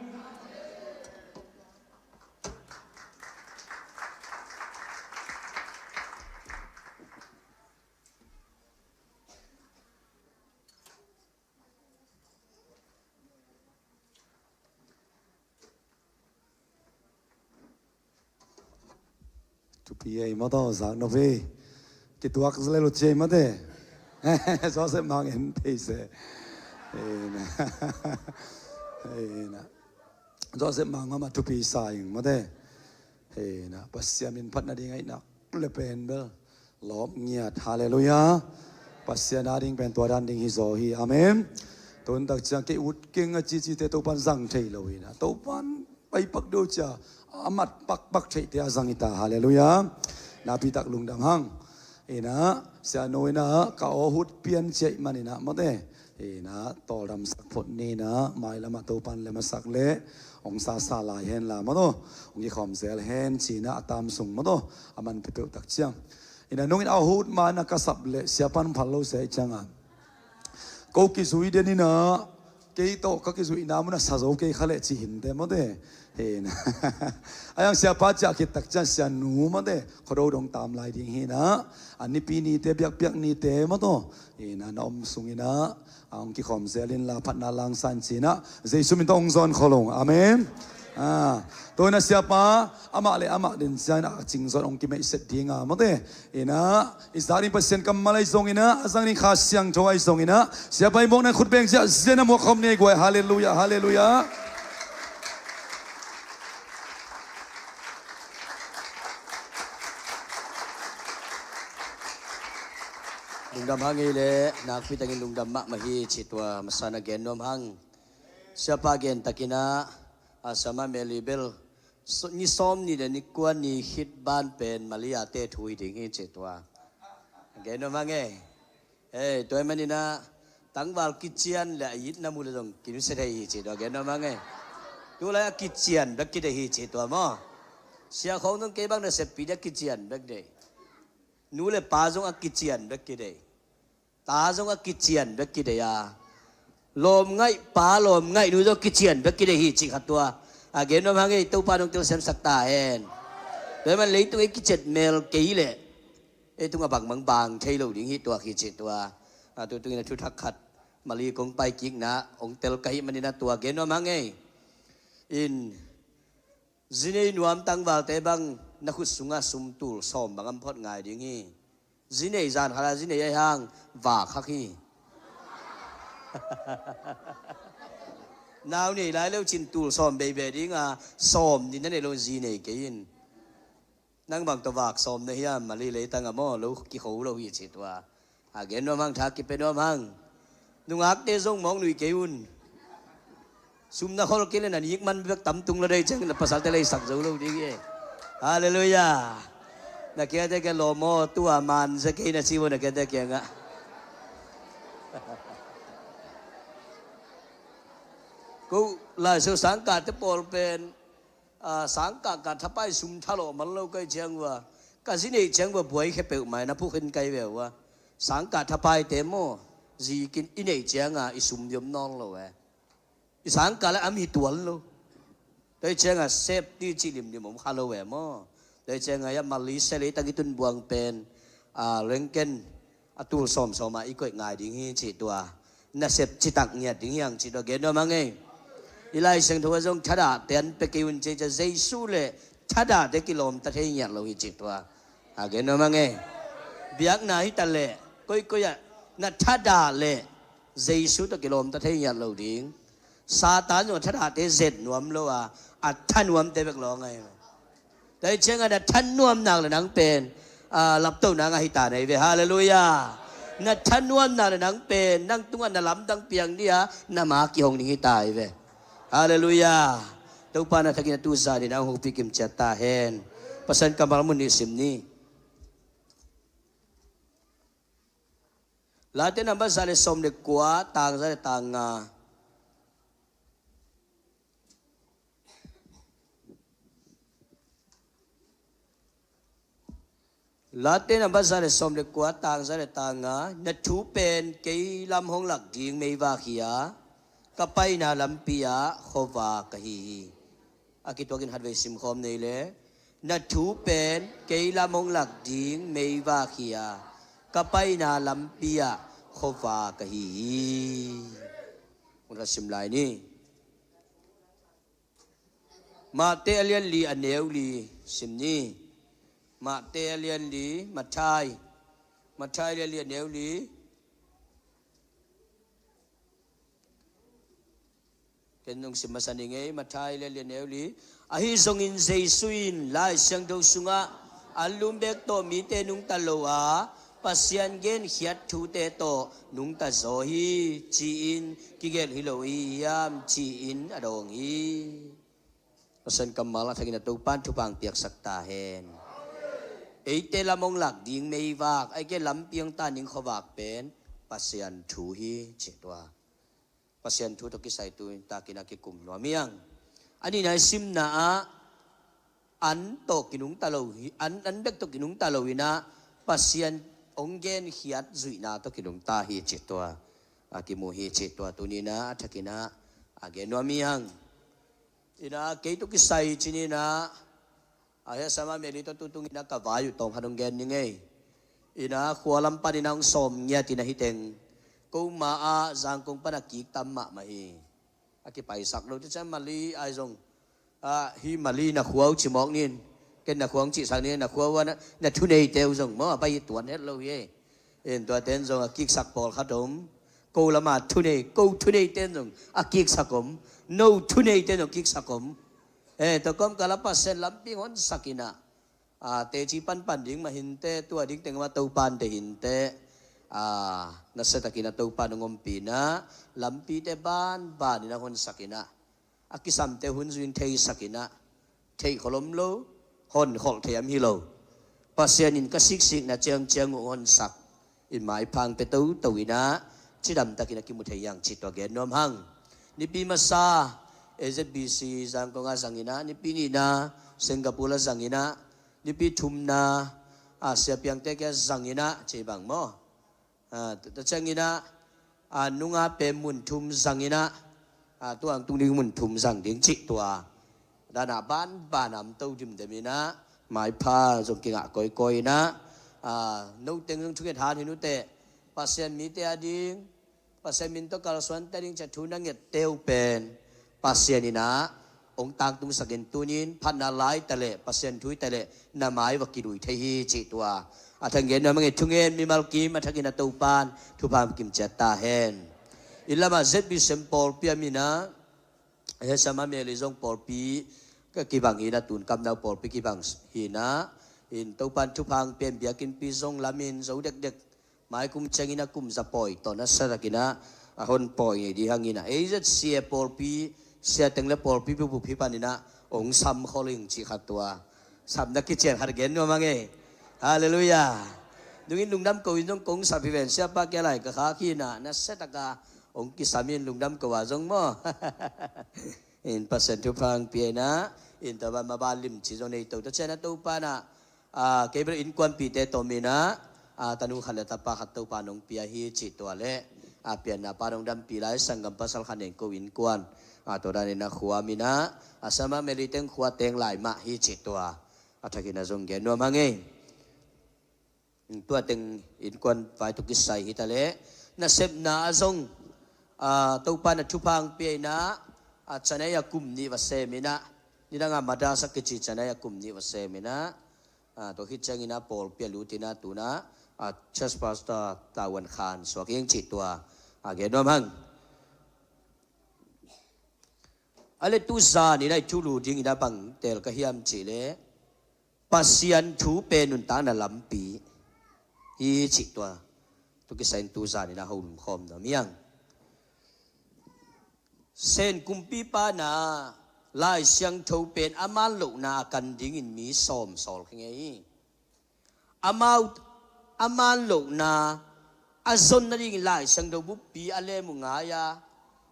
Thupi ei maw taw, zak nop hi. Kituak le lut ci ei maw te. Joseph Mang en thei se. Ei na. Ei na. Joseph Mang mama thupi sa ing maw te. Ei na. Pasian min phat nading ahih nak leh pen bel lawp ngiat. Halleluiah. Pasian ading pen tua dan ding hi zaw hi. Amen. Tun tak ciang kei ut keng a cicite Topan zang thei lo hi na. Topan pai pak deuh cia a mat pakpak theihte a zang hi ta. Halleluiah. Napi tak lungdam hang. Ina, sianu ina, ka aw hut pian ciaih man ina, mawte. Ina, tawldamsak phot ni ina, mailam ah Topan lem a sak leh hong sasa lai hen la, mawtaw. Hong kikhawm zel hen ci ina, a tam sung, mawtaw. A man peuhpeuh tak ciang. Ina, nungin a hut ma ina ka sap leh siapan phal lo sia ih cianga ko kizui den ina, kei tawh ka kizuihna mun a sa zo kei kha leh ci hinte mawte. Hin. A yang siapa ciah khit tak ciang sianu mawte, khuado dong tam lai ding hi ina, a nipi nite, biakpiak nite mawtaw. Ina, na om sung ina, a hong kikhawm zel in la phatna langsan ci ina, Jesu min tawh hong zawn khol ung. Amen. Ah, tua ina siapa, amah le amah den ciang ina a cingzawt hong kimeihset dinga mawte. Ina, i zak ding Pasian kammal ahi zong ina, a zang ding Kha Siangtho ahi zong ina, siapa i mawkna khut beng ciah, zia na muak khawm ni guai. Halleluiah, halleluiah. Lungdam hang ei leh, nakpi takin lungdam mahmah hi ci tua masa na gen nuam hang. Siapa gen tak ina, a sama Mary bel, ni sawm ni le ni kua ni khit ban pen Maria te thu hi ding hi ci tua. Gen nuam hang ei. Ei, tua hi man ina, tangval kician le a it na mu le zong kinusia thei hi ci tua. Gen nuam hang ei. Tulai a kician bek kideih hi ci tua maw. Sia khawng zong kei bang na seppi dia kician bek deih. Nu le pa zong a kician bek kideih. Ta zong a kician bek kideih a. Lawm ngaih pa, lawm ngaih nu zong kician bek kideih hi ci khat tua. A gen nuam hang ei, Topa nong telsiamsak ta hen. Tua hi man leitung ei kiciat mel kei leh, ei tungah bangmang bang thei lo ding hi tuak hi ci tua. A tu tungin a thuthak khat Mali kong pai kikna hong tel ka hih man ina tua gen nuam hang ei. In, zi nei nuam tangvalte bang na khut sungah sum tul sawm bang om phot ngai ding hi. Zi nei zan khat a zi nei ahi hang vak hak hi. Nau nei lai leu cin tul sawm beibei dinga, sawm ni na nei lo zi nei kei in. Nang bang tawh vak sawm na hiam, Mali leitang ah maw, lo kikho lo hi ci tua. A gen nuam hang, tha kipia nuam hang. Nungakte zong mawk nuih kei un. Sum na khol kei leh na nik man bek tam tung lo dei ciang na pasalte leisak zo lo ding hi. Halleluiah. Na kiangte kiang lawm aw, tua man zia kei na ci vo na kiangte kiangah. Ko Lai Siangtho sangkahte pawl pen, a, sangkah ka thapai sum thalawh man lo ka hih ciang ua, ka zi neih ciang ua buai khia peuhmah ina, phukhin kai ve ua. Sangkah thapaite maw, zikin i neih cianga i sum i om nawn lo e. I sangkah le am hi tuan lo. Tua hih cianga safety cih limlim om kha lo e maw. Tua hih cianga ia Malaysia leitang i tun buang pen, a, Ringgit a tul sawmsawm a i koih ngai ding hi cih tua. Nasep citak ngiat ding hi hang cih tua gen nuam hang ei. I Lai Siangtho ah zong thadahte an pia kei un ci cia, Jesu le thadahte kilawmta thei ngiat lo hi cih tua. A gen nuam hang ei. Biakna hi ta leh, koikoi ah na thadah leh Jesu tawh kilawmta thei ngiat lo ding. Satan zong a thadahte zet nuam lo a, a thanuamte bek lawng ahi. Tua hih cianga na thanuam nak le nang pen, a, laptohna ngah hi ta na hi ve. Halleluiah. Na thanuam nak le nang pen, nang tungah na lamdang piang ding a, na ma kihong ding hi ta hi ve. Halleluiah. Topa na thakin a tu zan in a hong hopih kim ciat ta hen. Pasian kammal mun nih sim ni. Late nambat za le sawm le kua, tang za le tang nga. Late nambat za le sawm le kua, tang za le tang nga. Na thu pen kei lam hong lak ding meivak hi a, Ka paina lampi ah khuavak ka hi hi. A kituakin khatvei simkhawm nei le. Na thu pen kei lam hong lak ding meivak hi a, ka paina lampi ah khuavak ka hi hi. Hong la sim lai ni. Mate a lian li a neu li sim ni. Mate a lian li, Mathai. Mathai a lian li a neu li. Ken nong sim masa ni ngei, Mathai a lian li a neu li. Ahi zongin Jesu in Lai Siangtho sungah an lum bek tawh mite nungta lo a, Pasian genkhiat thute tawh nungta zaw hi, ci-in kigelh hi lo hi hiam, ci-in a dawng hi. Pasian kammal a thakin a Topan thupha piaksak ta hen. Eite lam hong lak ding meivak, eite lampi hong tan ding khuavak pen Pasian thu hi, ci tua. Pasian thu tawh kisai tu-in takin a kikum nuam hi hang. A nihna i simna ah an tawh kinungta lo hi, an, an bek tawh kinungta lo in ah Pasian hong genkhiat zuihna tawh kinungta hi, ci tua. A kimu hi, ci tua. Tuni in ah a thakin ah a gen nuam hi hang. In ah kei tawh kisai ci-in ah, a hia sama meli tawh tutung in ah ka vai uh tawm khat hong gen ni ngei. In ah khua lam pan in ah hong sawm ngiat in ah hi teng. Ko ma ah Zangkong pan a kik tam mahmah hi. A kipaisak lo te ciang Mali ai zong, ah, hi Mali na khua uh ci mawk nin. Ken na khua hong cihsak nin, na khua uh a na, na thuneite uh zong maw a pai hi tuan het lo hi. In tua ten zong a kiksak pawlkhat om. Ko lama thunei, ko thuneiten zong a kiksak om. No thuneiten zong kiksak om. Eh, tua kawmkal ah Pasian lampi hong honsak in ah, ah, teci panpan ding mah hi inteh, tua ding teng mah Topan deih hi inteh. Ah, nasia takin a Topan hong ompih in ah, lampite banban in ah honsak in ah, a kisamte hun zui in theisak in ah, theih kholom lo, hon kholh thei am hi lo. Pasian in ka siksikna ciangciang uh honsak in maipha hong pia toto in ah, cidam takin a kimu thei hi hang, ci tua gen nuam hang. Nipi masa A Z B C Zangkong ah zang in ah, nipi nihna Singapore ah zang in ah, nipi thumna, ah, Sia Piangte kiang ah zang in ah, ci bang maw. Ah, tua ciangin ah, ah, nunga pen mun thum zang in ah, ah, tua hong tung ding mun thum zang ding cih tua. Dan ah banban a om to dimdem in ah, maipha zong kingah kawikawi in ah, ah, no teng zong thunget han hi uh teh. Pasian mite a ding, Pasian min tawh kalsuante a ding ci-a thu na ngette uh pen Pasian in ah hong tangtungsak in, tuni in phatna lai ta leh, Pasian thu hi ta leh, na mai va kilui thei hi, cih tua. A thang gen nuam hang ei, thungen mimal kim a thakin a Topan thupha kim ciat ta hen. I lamah Z B C M pawlpi a min ah, a hia sama meli zong pawlpi ka kibang hi in ah, tun kamnau pawlpi kibang hi in ah, in Topan thupha pia in biakinnpi zong lamin zo dekdek. Mai kum ciangin a kum za pawi tawh nasia takin ah a hon pawi ngei ding hang in ah, A Z C A pawlpi, sia teng le pawlpi bup bup hi panin ah hong sam khol ing cih khat tua. Sapna kician khat gen nuam hang ei. Halleluiah. Nungin lungdam ko in zong kong sap hi ven, siapa kia lai ka khak hi in ah, nasia taka hong kisam in lungdam ko a zong maw. In Pasian thupha pia in ah, in tua ban mah ban limci zong nei to ta ciang a Topan ah, ah, kei bel innkuanpihte tawm in ah, ah, tanu khat le tapa khat Topan hong pia hi cih tua leh, ah, pianna pan hong dampih lai sanggam pasal khat nen ko innkuan, ah, tua dan in ah khua min ah, ah, sama meli teng khua teng lai mah hi cih tua. A thakin ah zong gen nuam hang ei. Tua teng innkuan vai tawh kisai hi ta leh, nasepna ah zong, ah, Topan a thupha pia in ah, ah, Chennai ah kum nih va sem in ah, nidang ah Madras a kici Chennai ah kum nih va sem in ah, ah, tua khit ciangin ah pawlpi ah lut in ah tu in ah, ah, church pastor tavuan khan suak ing cih tua. Ah, gen nuam hang. A le tu zan in ah i thulu ding in ah bang teel ka hiam cih leh, Pasian thu pen nuntakna lampi hi cih tua. Tua kisai in tu zan in ah holum khawm nuam hi hang. Sen kumpipa in ah Lai Siangtho pen a man lohna a kan dingin mi sawm sawl khin ngei hi. Amau a man lohna a zon nadingin Lai Siangtho buppi a lem uh ngai a,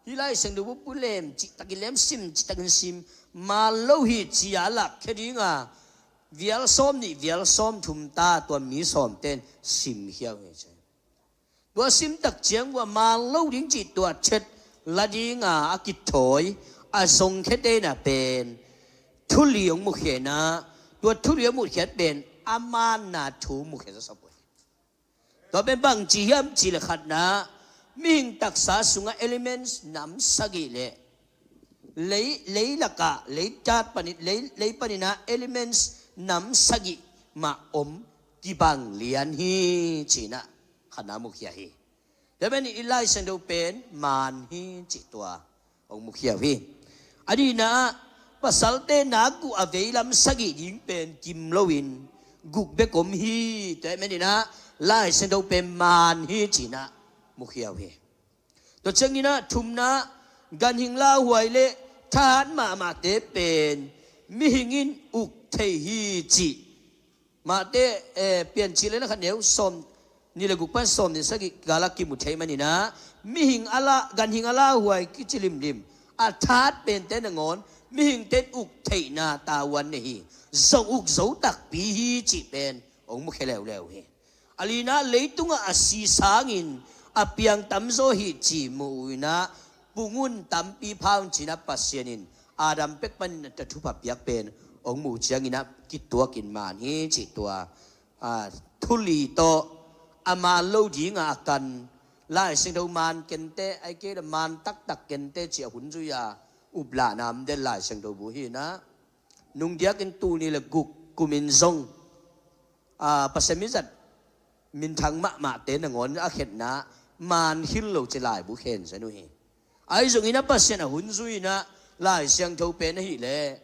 hih Lai Siangtho buppi lem cihtakin lem, sim cihtakin sim, man lo hi ci-a lakkhia dinga vial sawm nih vial sawm thum ta tua mi sawmten simkhia uh hi ci. Tua simtak ciang uh a man lo ding cih tua chet La dinga a kithawi a zongkhiate na pen thu li hong mukhia inah, tua thu li a mukhia pen a manna thu mukhia zawsop uh hi. Tua pen bangci hiam cih leh khatna, mihing taksa sungah elements nam sagih leh lei, lei lakah, lei tat panin, lei, lei paninah elements nam sagih mah om kibang lian hi, ci-inah khatna mukhia hi. Tua pen i Lai Siangtho pen maan hi, cih tua hong mukhia uh hi. A nihna ah, pasalte nak guh a veilam sagih ding pen gim loin guk bek om hi. Tua ahih maninah Lai Siangtho pen maan hi, ci-inah mukhia uh hi. Tua cianginah thumna, ganhing lauhuai le thahat mahmahte pen mihing in uk thei hi, cih Mate, eh, Piancil le na khat neu sawm nih le guk pan sawm nih sagih galak kimu thei maninah, mihing a la, ganhing a lauhuai kici limlim a thahat pente nangawn mihingte in uk theihna tavuan nei hi. Zong uk zo takpi hi, cih pen hong mukhia leuleu hi. A lina, leitungah a si sangin a piang tamzaw hi, ci mu uh inah, pung un, tampi pha un, ci-inah Pasian in Adam pek panin a thupha piak pen hong muh cianginah kituakin maan hi, cih tua, ah, thu li tawh a maan lo dinga a kan Lai Siangtho maan kente, ahih kei leh maan taktak kente, ci-a hun zui-a uplahna om den Lai Siangtho bu hi inah, nungdiakin tul nih le guk kumin zong, ah, Pasian mizat minthang mahmahte nangawn a khetna maan khil lo ci laibu khen zen uh hi. Ahi zongin a Pasian a hun zui inah Lai Siangtho pen ahih leh,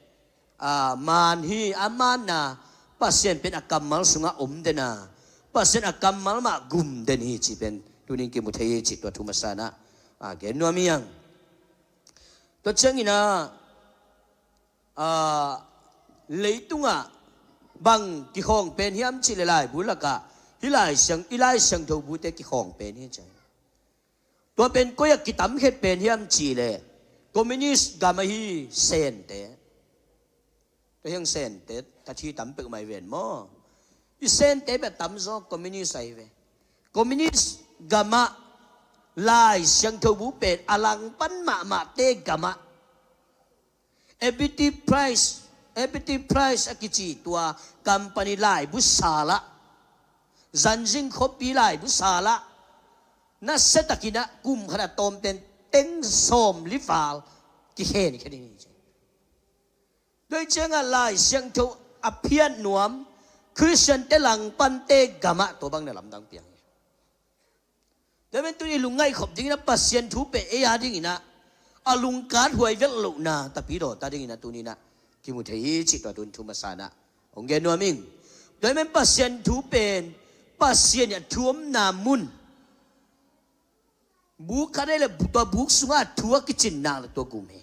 ah, maan hi, a manna Pasian pen a kammal sungah om den a, Pasian a kammal mah gum den hi, cih pen tunin kimu thei hi, cih tua thu masa inah, ah, gen nuam hi hang. Tua cianginah, ah, leitungah bang kikhawng pen hiam cih leh laibu lakah hih Lai Siang, i Lai Siangtho bute kikhawng pen hi, ci. Tua pen koi-ah kitamkhiat pen hiam cih leh communist gam ahi Sente. Tua hiang Sente tathi tam pek mai ven maw? I Sente bek tamzaw communist ahi ve. Communist gamah Lai Siangtho bu pen a langpan mahmahte gamah Ebitive Price, Ebitive Price a kici tua company laibu salah, zanzing khuapi laibu salah, nasia takinah kum khat a tawm pen teng sawm li val kikhen khen hi, ci. Tua hi ciangah Lai Siangtho a phiat nuam Khristiante langpante gamah tua bang na lamdang piang hi. Tua pen tuni lungngaih khop dinginah Pasian thu pen ei a dinginah a lungkat huai velh lohna Tapidaw ta dinginah tuninah kimu thei hi, cih tua tun thu masa inah hong gen nuam ing. Tua pen Pasian thu pen Pasian i a thu omna mun, buk khat ei le tua buk sungah a thu a kicin nak le tua gum hi.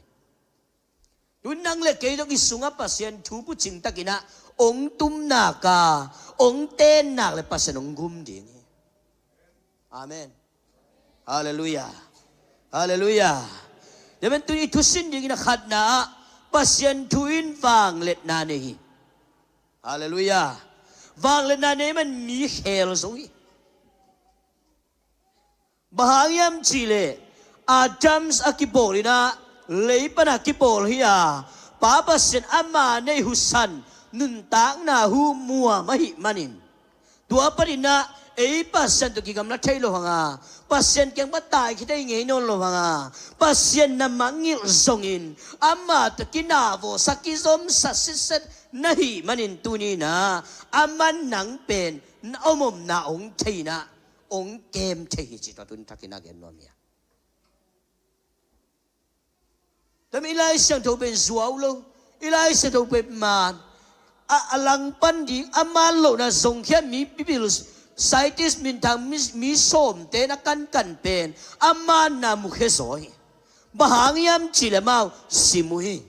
Tun nang le kei zong i sungah Pasian thu bucing takinah ong tum nak a, ong ten nak le Pasian ong gum ding hi. Amen. Halleluiah. Halleluiah. Tua pen tun i thusin dingin a khatna ah Pasian thu in vangliatna nei hi. Halleluiah. Vangliatna nei man mi khel zo hi. Bang hang hiam cih leh Adam a kipawl inah lei panah kipawl hi a, Pa Pasian ama neih husan nuntakna hu muam ahih manin, tua paninah ei Pasian tawh kigamla thei lo hang a, Pasian kiang pan taikhia thei ngei nawn lo hang a, Pasian na mangngilh zongin ama tawh kinavawsa kizomsa sitset na hih manin tuninah a man nang pen na omomna ong thei inah ong kem thei hi, cih tua tun thakin a gen nuam hi a. Tua pen i Lai Siangtho pen zuau lo, i Lai Siangtho pen maan, a, a langpan ding a maan lohna zongkhia mi pipil, scientist minthang mi, mi sawmte na kankan pen a manna mukhia zaw hi. Bang hang hiam cih leh amau sim uh hi.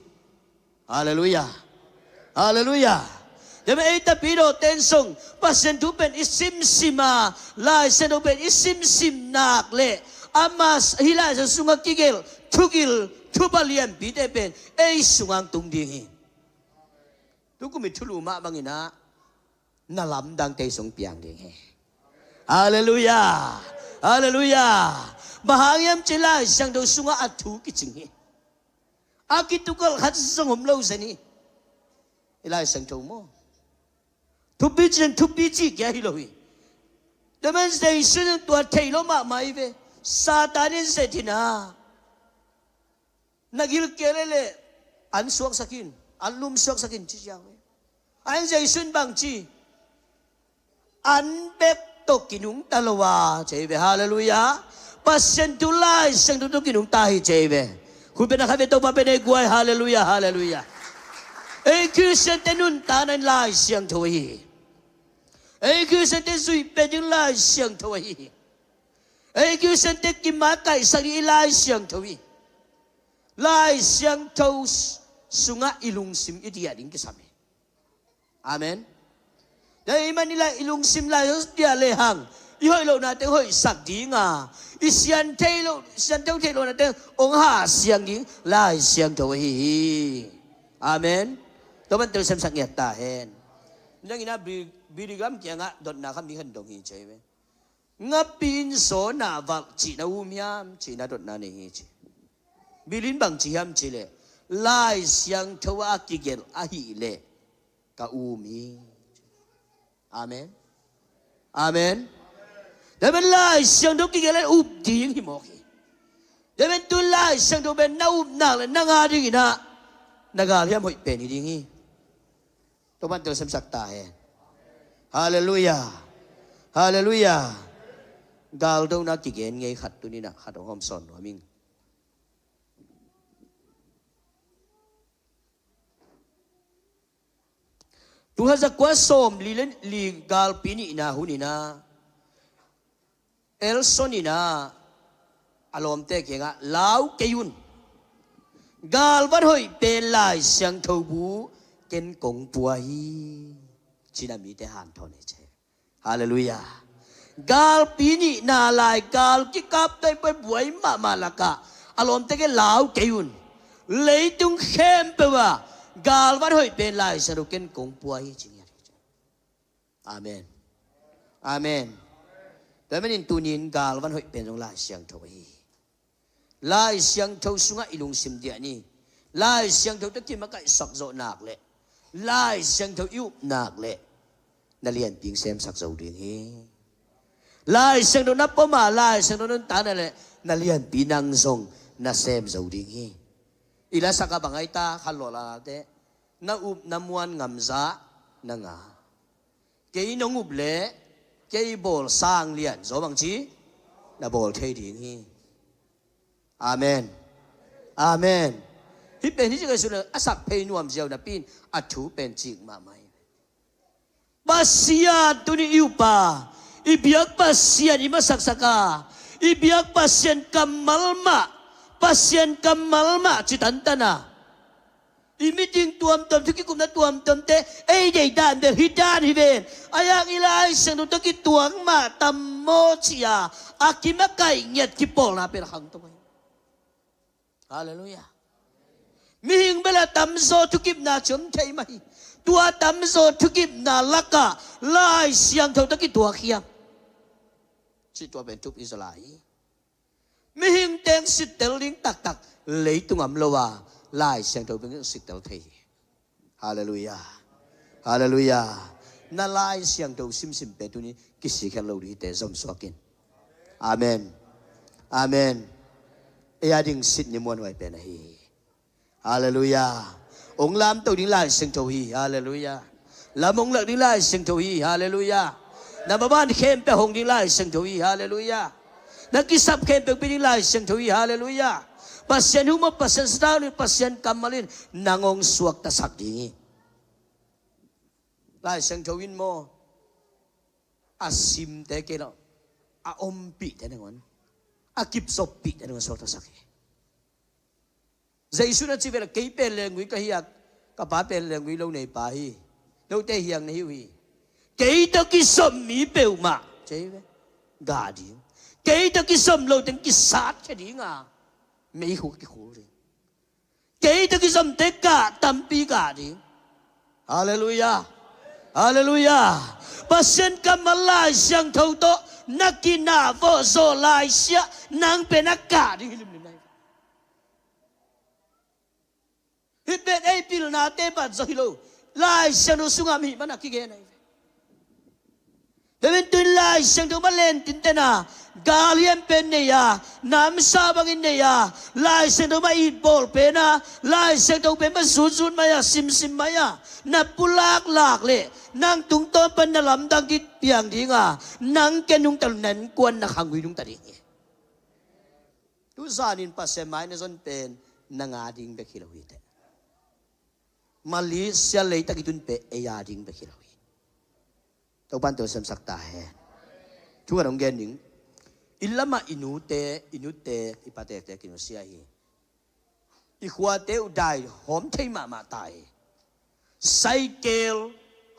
Halleluiah. Halleluiah. Tua pen ei Tapidawte in zong Pasian thu pen i simsim a, Lai Siangtho pen i simsim nak leh ama hih Lai Siangtho sungah kigelh thugil thupha lianpite pen ei sungah tung ding hi. Tukum i thulu mah banginah na lamdangte sung piang ding hi. Halleluiah. Halleluiah. Bang hang hiam cih leh Lai Siangtho sungah a thu kicing hi. A kitukalh khat zong om lo zen hi. I Lai Siangtho maw? Thupi cih in thupi cih kia hi lo hi. Tua man Jesu in tua thei lo mahmah hi ve. Satan in zet hi na. Na gil kei leh leh an suaksak in, an lum suaksak in ci ciang ve. Ahi hang Jesu in bang ci? An bek tawh kinungta lo a ci hi ve. Halleluiah. Pasian thu Lai Siangtho tawh kinungta hi ci hi ve. Khut beng na khat ve, Topa pen ei guai. Halleluiah, halleluiah. Ei Khristiante nuntakna in Lai Siangtho ahi hi. Ei Khristiante zuih pen ding Lai Siangtho ahi hi. Ei Khristiante kimakaihsak ding i Lai Siangtho hi. Lai Siangtho sungah i lungsim i diah ding kisam hi. Amen. Tua ahih manin i lungsim Lai Siangtho diah lehang i hoih lohnate hoihsak ding a, i sianthei loh, sianthei theih lohnate hong hahsiang ding Lai Siangtho ahi hi. Amen. Tua pan telsiamsak ngiat ta hen. Nang in ah Billy, Billy Graham kiangah dotna khat mi khat in dong hi ci hi ve. Ngapi in zaw na valh cih na um hiam cih na dotna nei hi ci. Billy in bang ci hiam cih leh, Lai Siangtho a kigelh ahih leh ka um hi. Amen. Amen. Tua man Lai Siangtho kigelh leh up ding hi mawk hi. Tua man tu Lai Siangtho pen na up nak leh nang a dingin ah na galhiam hoih pen hi ding hi. Tua pan telsiamsak ta hen. Halleluiah. Halleluiah. Galdona kigen ngei khat tuni in ah khat hong hawmsawn nuam ing. Tul khat za kua sawmli le li galpi nihna hun in ah Elson in ah a lawmte kiangah lau kei un. Galvan hoih pen Lai Siangtho bu ken kong pua hi, ci-in a mite hanthawn hi ci. Halleluiah. Galpi nihna lai gal kikap tawh buai mahmah lakah a lawmte kiang lau kei un. Leitung khempeuh ah galvan hoih pen Lai Siangtho ken kong pua hi ci ngiat hi. Amen. Amen. Tua manin tuni-in galvan hoih pen zong Lai Siangtho ahi hi. Lai Siangtho sungah i lungsim diah ni. Lai Siangtho tawh kimakaihsak zawh nak leh, Lai Siangtho i up nak leh, na lianpi in semsak zo ding hi. Lai Siangtho na pom a, Lai Siangtho nuntakna leh na lianpi nang zong na sem zo ding hi. I lasak a bang ai ta khanlawh late, na up na muan ngamzah na ngah. Kei nong up leh kei bawl sang lian zaw bangci na bawl thei ding hi. Amen. Amen. Hih pen hih cikah i sut a sak phei nuam ziau napi-in a thu pen cik mahmah hi. Pasian tuni i up a, i biak Pasian i masaksak a, i biak Pasian kammal mah, Pasian kammal mah ci tantan a, i meeting tuamtuam, thu kikupna tuamtuamte ei deih dan bel hih dan hi ven. Ahi hang i Lai Siangtho tawh kituak mah tam maw ci-a a kimakaih ngiat kipawlna pen a khangto hi. Halleluiah. Mihing bel a tamzaw thukipna ci om thei mah hi. Tua tamzaw thukipna lakah Lai Siangtho tawh kituak hiam cih tua pen thupi zaw lai hi. Mihing teng sittel ding taktak leitung om lo a, Lai Siangtho beng sittel thei hi. Halleluiah. Halleluiah. Na Lai Siangtho simsim pen tuni kisik khen lo ding hi teh, zom suak in. Amen. Amen. Ei a ding sit ni muanhuai pen ahi hi. Halleluiah. Hong lamto ding Lai Siangtho hi. Halleluiah. Lam hong lak ding Lai Siangtho hi. Halleluiah. Na maban khempeuh hong ding Lai Siangtho hi. Halleluiah. Na kisap khempeuh pia ding Lai Siangtho hi. Halleluiah. Pasian hu maw, Pasian sathau in, Pasian kammal in nang hong suaktasak ding hi. Lai Siangtho in maw, a simte kei lo, a ompihte nangawn, a kipzoppihte nangawn suaktasak hi. Jesu na ci ve la, kei pen lenggui ka hi a, ka Pa pen lenggui lo nei pa hi. Note hiang na hi uh hi. Kei tawh kizom mi peuhmah, ci ve, gah ding. Kei tawh kizom lo teng kisatkhia ding a, meikhu kikhul ding. Kei tawh kizomte gah, tampi gah ding. Halleluiah. Halleluiah. Pasian kammal Lai Siangtho tawh na kinah vawh zawh laisiah nang pen a kah ding hi limlim na hi. Hih pen ei pilnate bat zaw hi lo. Lai Siangtho sungah mi hih man a kigen ahi ve. Tua pen tuin Lai Siangtho mah len tinten a, gal hiam pen nei a, namsa bangin nei a, Lai Siangtho mah it bawl pen a, Lai Siangtho pen mah zutzut mai a, simsim mai a, na pulaklak leh nang tungtawn pan na lamdang kik piang ding a, nang ke nungta lo, na innkuan na khanggui nungta ding hi. Tu zanin Pasian mai na zon pen nang a ding bek hi lo hi teh. Malaysia leitak i tun pen ei a ding bek hi lo hi. Topan tawh semsak ta hen. Thu kan hong gen ding. I lamah i nute, i nute, i patekte kinusia hi. I khuate uh dai hawm thei mahmah ta hi. Cycle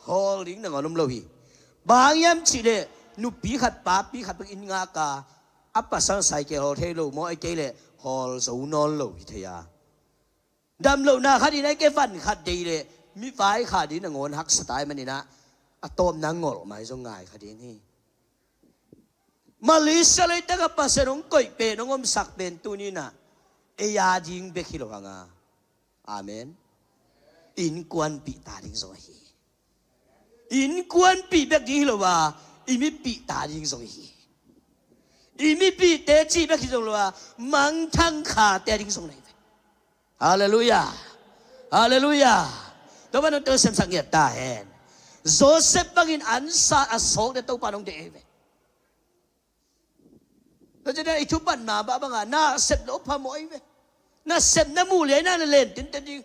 hawl ding nangawn om lo hi. Bang hiam cih leh nupi khat papi khat bek inn ngak a, a pasal cycle hawl thei lo maw, ei kei leh hawl zo nawn lo hi thei a. Damlohna khat in ei kei van khat deih leh mi vai khat in nangawn haksa ta ahih manin ah, a tawpna ngolh mai zong ngai kha ding hi. Malaysia leitak a Pasian hong koih pen, hong omsak pen tuni in ah ei a ding bek hi lo hang a. Amen. Innkuanpih ta ding zong ahi. Innkuanpih bek ding hi lo a, i mipih ta ding zong ahi. I mipihte cih bek hi zong lo a, mangthang khate a ding zong na hi ve. Halleluiah. Halleluiah. Topa nong tel semsak ngiat ta hen. Joseph bangin ansa a sawk ding Topa nong deih ahi ve. Tua ciangin i thupan mah bang a, nasep lo phamawh ahi ve. Nasep na muh liai na na len tinten ding.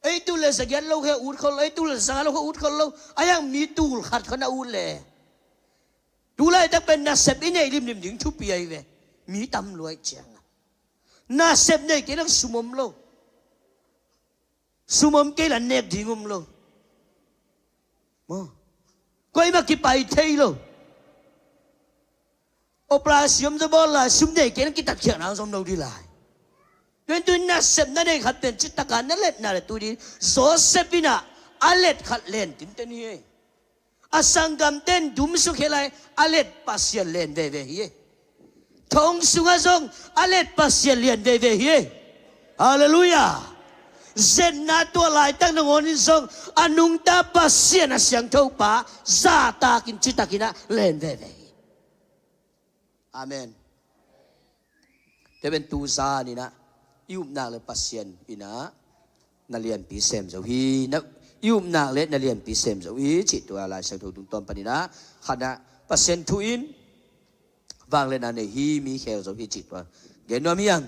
Ei tul le zagiat lo khe ut khol lo, ei tul le zanga lo khe ut khol lo. A hiang mi tul khat khaw na ut le. Tu laitak pen nasep i neih limlim ding thupi ahi ve. Mi tam luai ciang a. Nasep nei kei leh sum om lo. Sum om kei leh nek ding om lo. Maw. Koimah kipai thei lo. Operation zong bawl lai, sum nei kei leh kitatkhiatna zong om lo ding lai. Tua in tu in nasepna nei khat pen citak a na letna le tu ding. Joseph in ah a let khat len tinten hi. A sanggamte in dum sung khia lai a let Pasian len veve hi. Thong sungah zong a let Pasian lian veve hi. Halleluiah. Zetna tuah laitak nangawn in zong a nungta Pasian a siangtho pa zahtakin citakin ah len veve hi. Amen. Tua pen tu zan in ah i upna le Pasian in ah na lianpi sem zo hi. Na, i upna le na lianpi sem zo hi cih tua Lai Siangtho tungtawn panin ah khatna Pasian thu in vangliatna nei hi, mi khel zo hi cih tua gen nuam hi hang.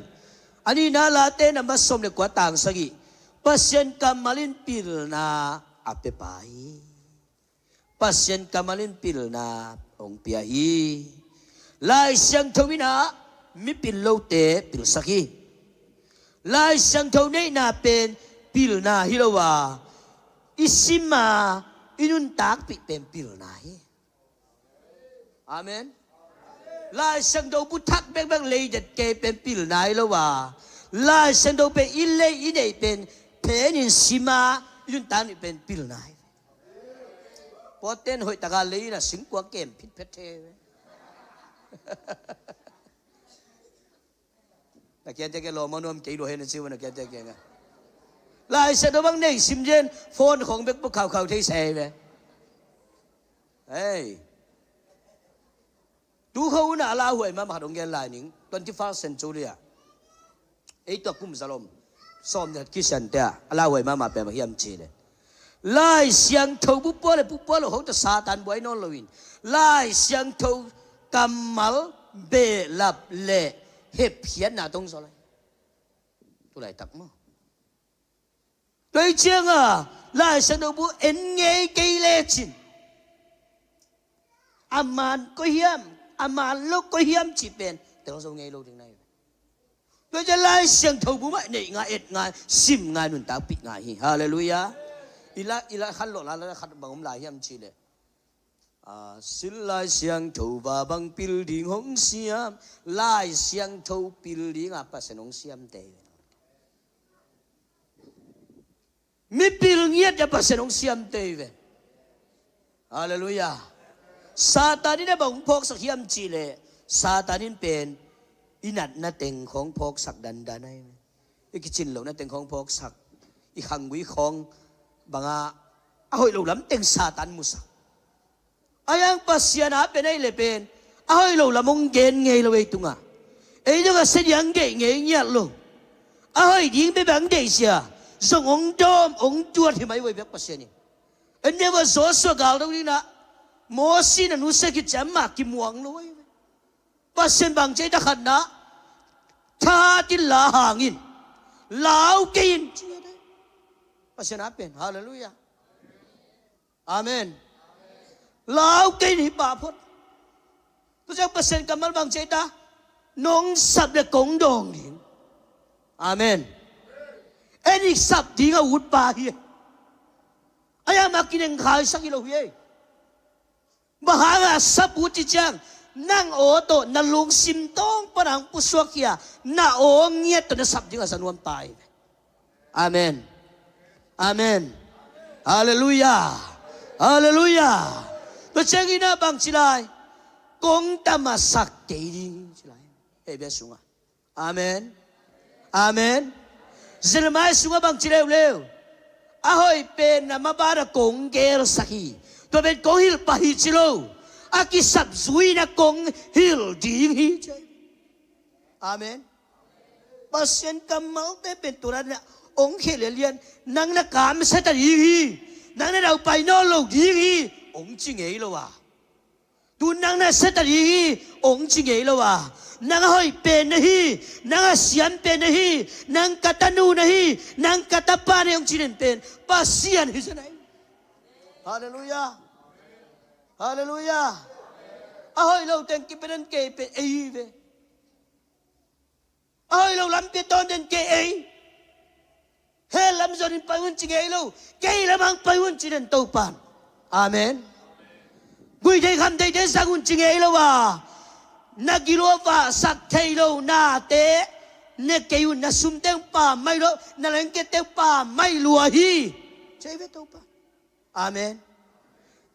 A nihna Late na masawm le kua tang sagih. Pasian kammal in pilna a pia pa hi. Pasian kammal in pilna hong pia hi. Lai Siangtho in ah mipil lote pilsak hi. Lai Siangtho neihna pen pilna hi lo a, i sim a i nuntakpih pen pilna hi. Amen. Lai Siangtho bu thak bekbek lei det kei pen pilna hi lo a, Lai Siangtho pen i lei i neih pen phenin sim a i nuntakpih pen pilna hi. Pawten hoih taka lei in a singkua kem phitphet the ve. Na kiate ke lawm a nuam kei lua hen a ci uh na kiate ke nga. Lai Siangtho bang nei sim zen phone khong bek pu khaukhau thei sai ve. Hei. Tu kho un a lauhuai mahmah dong gen lai ning twenty-first century ah. Ei tua kum zalom sawm nih kisiante ah a lauhuai mahmah pen bang hiam ci le, Lai Siangtho bu pua le pu pua lo ho ta Satan buai nawn loin Lai Siangtho kammal behlap le hepkhiatna tong zaw lai. Tu laitak maw. Tua hi cianga Lai Siangtho bu en ngei kei lecin a man koi hiam, a man lo koi hiam cih pen tel zo ngei lo ding na hi. Tua ciang Lai Siangtho bu mah neih ngai, et ngai, sim ngai, nuntakpih ngai hi. Halleluiah. I la, i la khan lo la, la khat bang om lai hiam cih leh, a, sil Lai Siangtho va bang pil ding hong siam. Lai Siangtho pil ding a Pasian hong siam te hi ve. Mipil ngiat a Pasian hong siam te hi ve. Halleluiah. Satan in a bang hong phawksak hiam cihleh, Satan in pen i natna teng khawng phawksak dandan ahi. I kicin lohna teng khawng phawksak, i khanggui khawng bangah a hoih lo lam teng Satan musak. A yang Pasian a pen ahi le pen a hoih lo lam hong gen ngei lo ei tungah. Ei dong a sia ding hong deih ngei ngiat lo. A hoih ding bebek hong deih sia, zong hong dawm hong tuat hi mai vei bek Pasian in. En neu a Joshua gal dong ding na, Mosi na nusia khit ciang mah kimuang lo ahi ve. Pasian bang ci ei ta khatna, thahat in la hang in, lau kei in. Pasian a pen, halleluiah. Amen. Lau kei in hi pah phot. Tua ciang Pasian kammal bang ci ei ta, nong sap le kong dawng ding. Amen. En i sap ding a ut pa hi. A yang mah kinengkhaisak hi lo hi ei. Bang hangah sap ut ci ciang, nang aw tawh na lungsim tawng pan hong pusuak hi a, na aw ngiat tawh na sap ding a za nuam pa hi. Amen. Amen. Halleluiah. Halleluiah. Tua ciangin a bang ci lai, kong tamasak kei ding ci lai. Hei bia sungah. Amen. Amen. Jeremiah sungah bang ci leuleu, a hoih pen na maban a kong gelsak hi. Tua pen kong hilh pah hi ci lo, a kisap zui in a kong hilh ding hi ci. Amen. Pasian kammalte pen tua na hong khel lian, nang na kamsia ta ding hi, nang na daupai nawn lo ding hi, hong ci ngei lo a. Tu nang na sia ta ding hi, hong ci ngei lo a. Nang a hoih pen na hi, nang a siam pen na hi, nang ka tanu na hi, nang ka tapa na hi hong ci den pen Pasian hi sia na hi. Halleluiah. Halleluiah. A hoih lo teng kipia den kei pen ei hi ve. A hoih lo lampi a tawn den kei ei. Hell lam zon in pai un ci ngei lo. Kei lam hong pai un ci den Topan. Amen. Gui thei kham theite zang un ci ngei lo a. Na gil uh a vahsak thei lo nate ne kei un, na sumte hong pammaih lua, na lengkette hong pammaih lua hi. Ci ei ve Topan. Amen.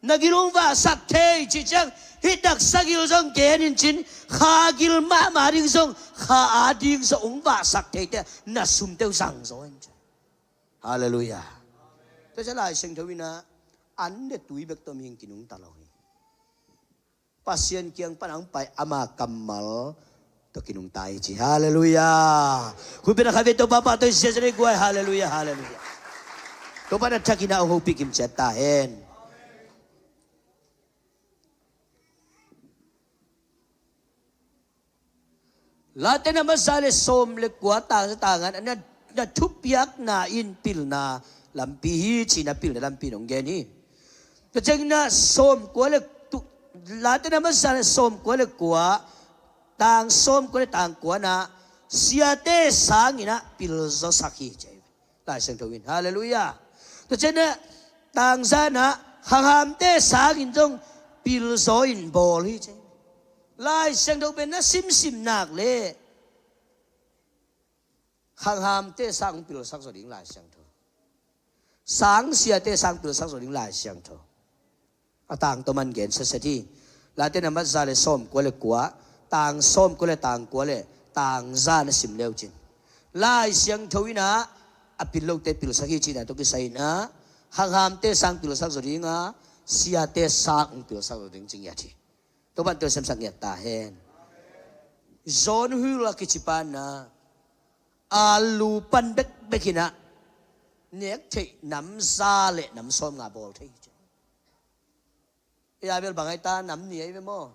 Na gil hong vahsak thei cih ciang, hih taksa gil zong gen in cin, kha gil mahmah ding zong, kha a ding zong hong vahsak theite na sumte uh zangzaw in cin. Halleluiah. Tua ciang Lai Siangtho in ah, an le tui bek tawh mihing kinungta lo hi. Pasian kiang pan a hong pai ama kammal tawh kinungta hi ci. Halleluiah. Khuipi na khatvei Topa pahtawi ziahziah ni guai. Halleluiah, halleluiah. Topa na thakin a hong hopih kim ciat ta hen. Late na masa le sawm le kua tang za tangan na, na thupiakna in pilna lampi hi ci-in a pilna lampi in hong gen hi. Tua ciangin ah sawm kua le tu, Late na masa le sawm kua le kua, tang sawm kua le tang kua na siate sangin ah pilzaw sak hi ci. Lai Siangtho in. Halleluiah. Tua ciangin ah tang za na khanghamte sangin zong pilzaw in bawl hi ci. Lai Siangtho pen na simsim nak le khanghamte sang pilsak zaw ding Lai Siangtho. Sang siate sang pilsak zaw ding Lai Siangtho. A tang tawh man gen setset hi. Late na masa le sawm kua le kua, tang sawm kua le tang kua le tang za na sim leu cin. Lai Siangtho in ah a pil lote pilsak hi cihna tawh kisai in ah khanghamte sang pilsak zaw ding a, siate sang pilsak zaw ding ci ngiat hi. Topan tua semsak ngiat ta hen. John Hill a kici pa in ah, a lu pan bekbek in ah nek theih nam za le nam sawm nga bawl thei hi ci. Ei a bel bang ai ta, nam nih ai ve maw?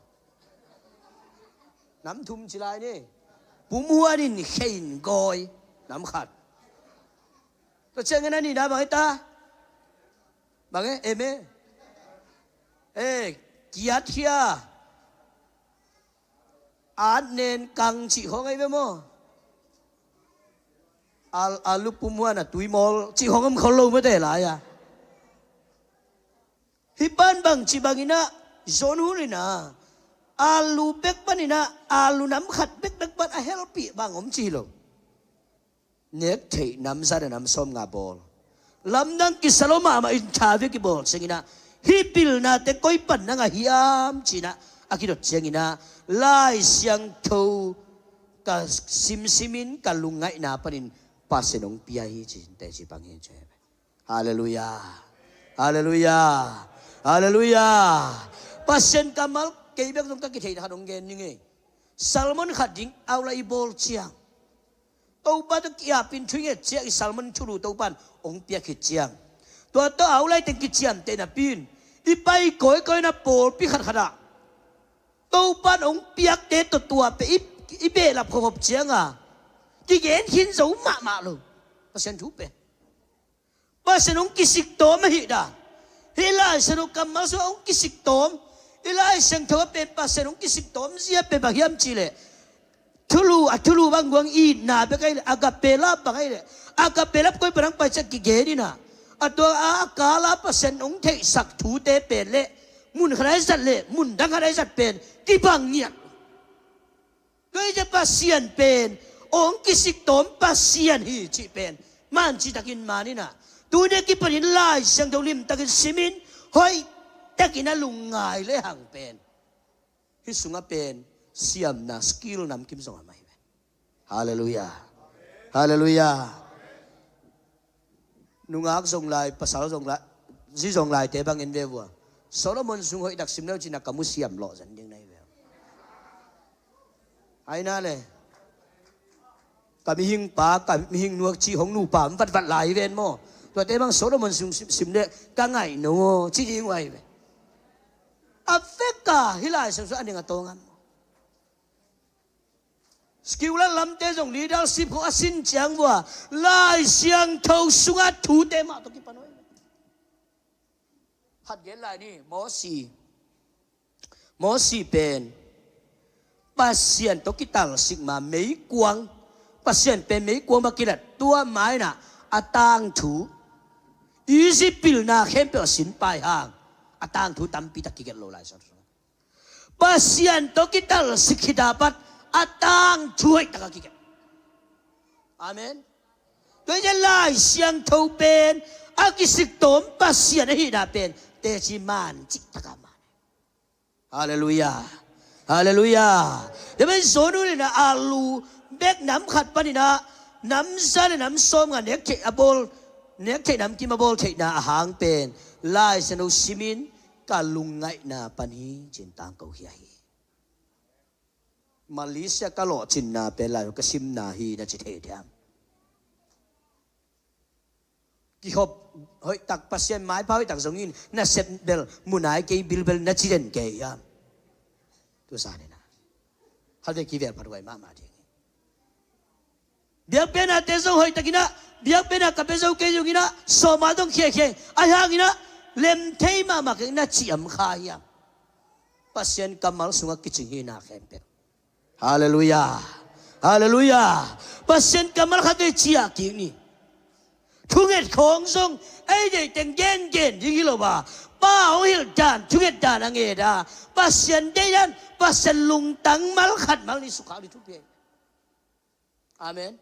Nam thum ci lai ni. Pumhuan in khe in gawi nam khat. Tua ciangin a nihna bang ai ta? Bang e, em e? E, kiat khia. At nen kang cih khawng ai ve maw? Al, a lu pumhuan a tui mawl cih khawng om khol lo mate lai a. Hih pan bang ci bangin ah, John Hill in ah, a lu bek panin ah, a lu nam khat bekbek pan a helpih bang om ci lo. Nek theih nam za le nam sawm nga bawl. Lamdang kisa lo mahmah in tha ve kibawl ciangin ah, Hih pilnate koi pan na ngah hiam ci-in ah a kidot ciangin ah, Lai Siangtho ka simsim in ka lungngaihna panin Pasian hong pia hi ci-in teci pang hi ci. Halleluiah. Halleluiah. Halleluiah. Pasian kammal kei bek zong ka kitheihna khat hong gen ning ei. Sermon khat ding a uh lai i bawl ciang, Topa tawh ki-apin thu i nget ciang, i sermon thulu Topa in hong piak khit ciang, tua tawh a uh lai teng kiciamteh napi-in i pai kawikawi na pawlpi khatkhat ah Topa in hong piakte tawh tua pen i, i behlap khopkhop ciang a kigen khin zo mahmah lo. Pasian thu pen Pasian hong kisik tawm ahih dan. Hih Lai Siangtho kammal sungah hong kisik tawm. Hih Lai Siangtho a pen Pasian hong kisik tawm zia pen bang hiam cih leh, thulu, a thulu bang guang itna bek ahih leh, agape love bang ahih leh, agape love koi pan hong pai ciang kigen in ah, a tua a, a kal a Pasian hong theihsak thute pen leh, mun khat a i zat leh mun dang khat a i zat pen kibang ngiat. Tua hi ciang Pasian pen hong kisik tawm Pasian hi cih pen man citakin man in ah, tuni a kipanin Lai Siangtho limtakin simin, hoihtakin a lungngai lehang pen hih sungah pen siamna skill namkim zong a mai pen. Halleluiah. Halleluiah. Nungak zong lai, pasal zong lai, zi zong laite bangin ve vua. Solomon sung hoihtak sim leu cin a ka mu siam lawh zan ding na hi ve. Ai na le, ka mihing pa, ka mihing nuak ci hong nupa om vatvat lai hi ven maw. Tuate bang Solomon sung sim, sim le ka ngaih no ci ding uh ai ve. A vek a hih Lai Siangtho sung a ning a tawng am maw. Secular lamte zong leadership khawng a sin ciang vua, Lai Siangtho sungah thute mah tawh kipan uh. Khat gen lai ni, Mosi. Mosi pen Pasian tawh kitalsik ma meikuang, Pasian pen meikuang bang kilat tua ma in ah a tangthu, Egypt pilna khempeuh a sin pai hang a tangthu tampi tak kigelh lo Lai Siangtho sungah. Pasian tawh kitalsik khit a pat a tangthu hoihtak a kigelh. Amen. Tua hi ciang Lai Siangtho pen a kisik tawm Pasian ahihna pen teci man cihtak a man. Halleluiah. Halleluiah. Tua pen Solomon in ah a lu bek nam khat panin ah nam za le nam sawmnga nek theih a bawl, nek theih namkim a bawl theihna a hang pen Lai Siangtho simin ka lungngaihna pan hi ci-in tangko khia hi. Malaysia ka lawhcinna pen Lai ka simna hi na ci thei diam? Kikhop hoihtak, Pasian maipha hoihtak zongin na sep bel mu nai kei bilbel na ci den kei hiam? Tu sa ni na. Khatvei kivel phathuai mahmah ding hi. Biakpiaknate zong hoihtakin ah, biakpiakna ka pia zo kei zongin ah, sawma zong khiakhia, ahi hangin ah lem thei mahmah kei na ci om kha hiam? Pasian kammal sungah kicing hi na khempeuh. Halleluiah. Halleluiah. Pasian kammal khatvei ciah kik ni. Thunget khawng zong ei deih teng gengen ding hi lo a, Pa hong hilh dan, thunget dan a nget a, Pasian deih dan, Pasian lungtang mal khat mal ni sukha ni thupi. Amen.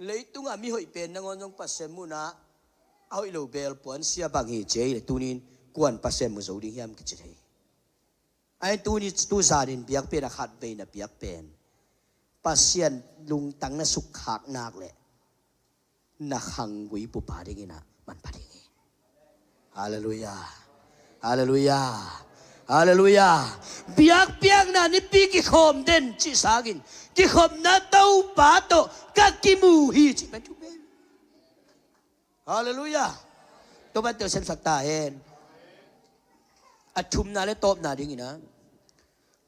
Leitungah mi hoih pen nangawn zong Pasian muhna a hoih lo bel puansia bang hi ci hi le, tunin kuan Pasian mu zo ding hiam kici thei. Ahi tuni tu zanin biakpiakna khatvei na piak pen Pasian lungtang na sukkhak nak leh na khanggui pupa dingin ah manpha ding hi. Halleluiah. Halleluiah. Halleluiah. Biakpiakna nipi kikhawm den cih sangin kikhopna Topa tawh ka kimu hi cih pen thupi. Halleluiah. Topa tawh semsak ta hen. A thumna le tawpna dingin ah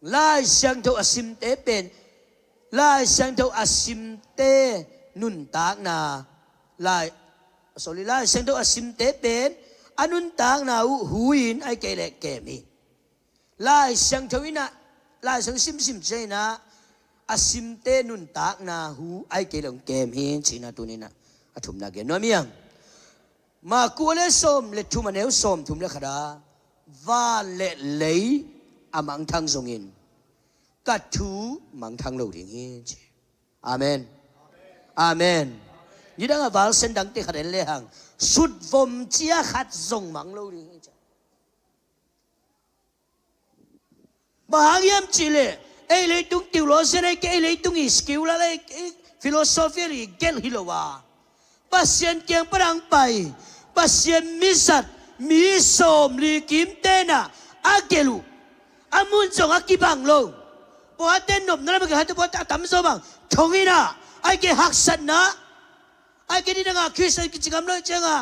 Lai Siangtho a simte pen, Lai Siangtho a simte nuntakna, Lai, sorry, Lai Siangtho a simte pen a nuntakna uh hu in ahi kei leh kem hi. Lai Siangtho in ah, Lai Siangtho simsim ciangin ah a simte nuntakna hu ahi kei leh hong kem hi ci-in ah tunin ah a thumna gen nuam hi hang. Marku a lian sawm le thum, a neu sawm thum le khat ah, van le lei a mangthang zongin ka thu mangthang lo ding hi ci. Amen. Amen. Nidang a valsen dangte khat en lehang sutvom cia khat zong mang lo ding hi. Bang hang hiam cihleh ei leitung theologian ei kei, ei leitung i secular ei kei, philosophy ei gelh hi lo a, Pasian kiang pan hong pai, Pasian mi zat, mi sawmli kimte in ah a gelh uh, a mun zong a kibang lo. Pawlkhatte nopna lam a gelh khatte pawlkhat a tamzaw bang thong in ah, ahih kei leh haksatna, ahih kei leh nidang a Khristian kici ngam lo ciang a,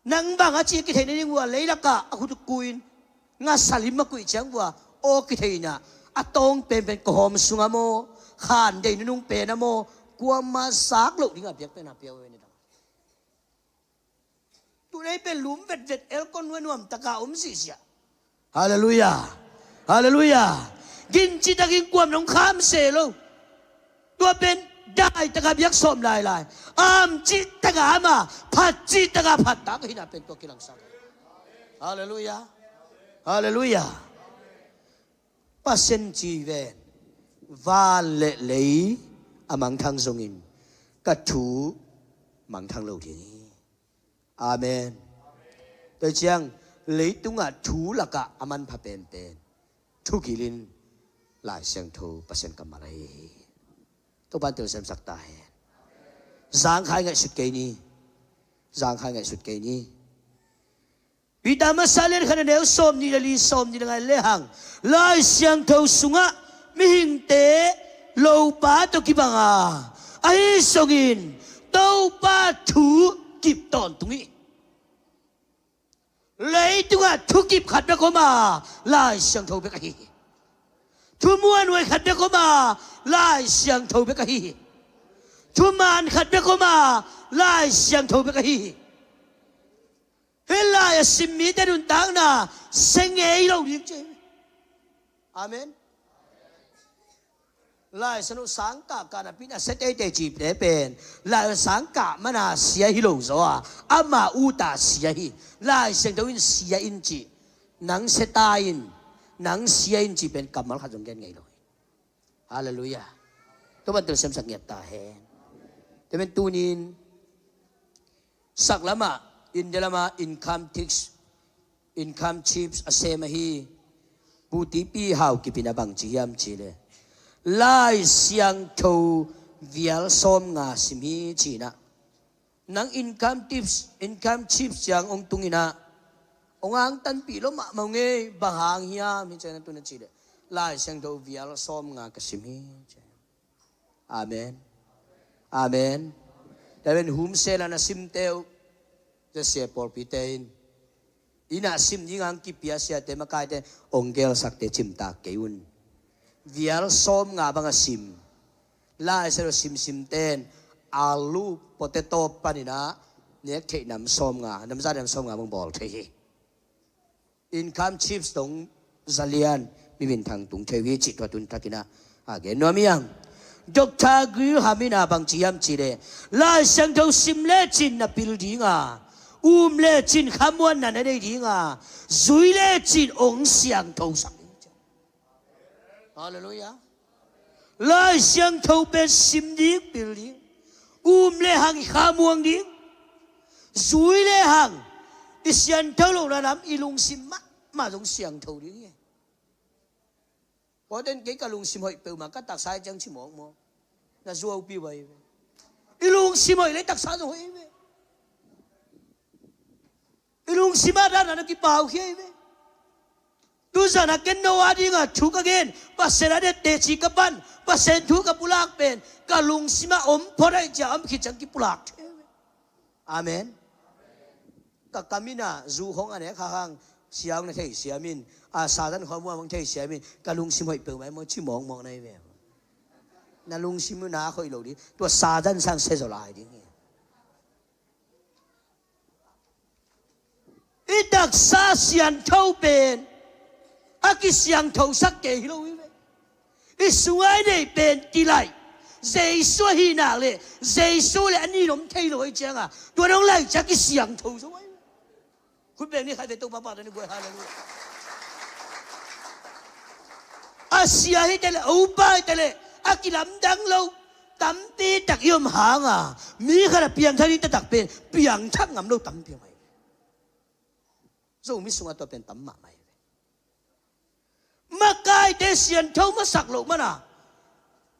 nang bang a ci a kitheihna ding uh a, leilak ah a khut uh kuh in, ngasa lim a kuh ciang uh a, aw kithei in ah, a tawng penpen kawhawm sungah maw, khan deih nunung pen ah maw, kuamah zak loh ding a biak pen a pia uh hi. Tuni pen lum vetvet, aircon nuamtak a om ziahziah. Halleluiah. Halleluiah. Gin cihtakin kuamah hong kham se lo. Tua pen daitak a biak sawm lailai, am cihtak a am a, phat cihtak a phat tak hi na pen tua kilangsak. Halleluiah. Halleluiah. Pasian ci ven, van le lei a mangthang zongin ka thu mangthang lo ding hi. Amen. Tua ciang leitungah thu lakah a manpha penpen thugil in Lai Siangtho, Pasian kammal ahi hi. Topa'n telsiamsak ta hen. Zangkhai ngaihsut kei ni. Zangkhai ngaihsut kei ni. Peter masa lian khat a neu sawmnih le li, sawmnih le nga en lehang, Lai Siangtho sungah mihingte lopa tawh kibang a, ahi zongin Topa thu kip tawntung hi. Leitungah thukip khat bek om a, Lai Siangtho bek ahi hi. Thu muanhuai khat bek om a, Lai Siangtho bek ahi hi. Thuman khat bek om a, Lai Siangtho bek ahi hi. Hih lai a sim mite nuntakna sia ngei lo ding ci hi. Amen. Lai Siangtho sangkah kah napi-in a sia teitei cihte pen Lai Siangtho sangkah man a sia hi lo zaw a, ama ut a sia hi. Lai Siangtho in sia in ci, nang sia ta in, nang sia in ci pen kammal khat zong gen ngei lo hi. Halleluiah. Topa'n telsiamsak ngiat ta hen. Tua pen tuni-in saklam ah, India lam ah income tax, income chips a sem ahi Pu T P Haokip in a bangci hiam cihleh, Lai Siangtho vial sawmnga sim hi ci-in ah, nang income tips, income chips ciang hong tung in ah, hong angtanpih lua mahmah ung ei, bang hang hiam hi ci-in a tun a cihleh, Lai Siangtho vial sawmnga ka sim hi ci. Amen. Amen. Tua pen home cell ah na simte uh, tua sia pawlpite in, inn ah sim ding hong kipia siate, makaite, hong gelsakte cimtak kei un. Vial sawmnga bang a sim, Lai Siangtho simsimte in alu, potato panin ah nek theih nam sawmnga, nam za nam sawmnga bang bawl thei hi. Income chips dong zalian mi minthang tung thei uh hi cih tua tun takin ah a gen nuam hi hang. Doctor Graham in a bangci hiam cihleh, Lai Siangtho sim lecin na pil ding a, um lecin khamuanna na nei ding a, zui lecin hong siangthosak ding. Halleluiah. Lai Siangtho pen sim ding, pil ding. Um lehang i khamuang ding. Zui lehang i siangtho lohna lam i lungsim mahmah zong siangtho ding hi. Pawlkhatten kei ka lungsim hoih peuhmah, ka taksa hi ciang ci mawkmawk. Na zuaupi uh ahi ve. I lungsim hoih leh taksa zong hoih hi ve. I lungsim ah dan a na kipau khia hi ve. Tuzan a ken no a ding a thu ka gen, Pasian a dette ci ka pan, Pasian thu ka pulak pen ka lungsim ah om phot ahih ciang, om khit ciang kipulak thei hi ve. Amen. Ka kam in a zu khong a nek kha hang, sia hong na thei siam in, a Satan khua muang hong thei siam in, ka lungsim hoih peuhmah hi maw ci mawkmawk na hi ve. Na lungsim uh na hoih lo ding, tua Satan sang sia zaw lai ding hi. I taksa siangtho pen a kisiangthosak kei hi lo hi ve. I sungah i neih pen kilaih, Jesu ahih nak leh, Jesu leh a nih in om thei lo ahih ciang a, tua dong laih ciang kisiangtho zo ahi ve. Khut beng ni, khat vei Topa pahtawi ni, buai, halleluiah. A sia hi ta leh, a upa hi ta leh, a kilamdang lo, tampi tak i om hanga mi khat a piangthak ding taktak pen piangthak ngam lo tampi om ahi. Zomi sungah tua pen tam mahmah hi ve. Makaite siangtho masak loh mana,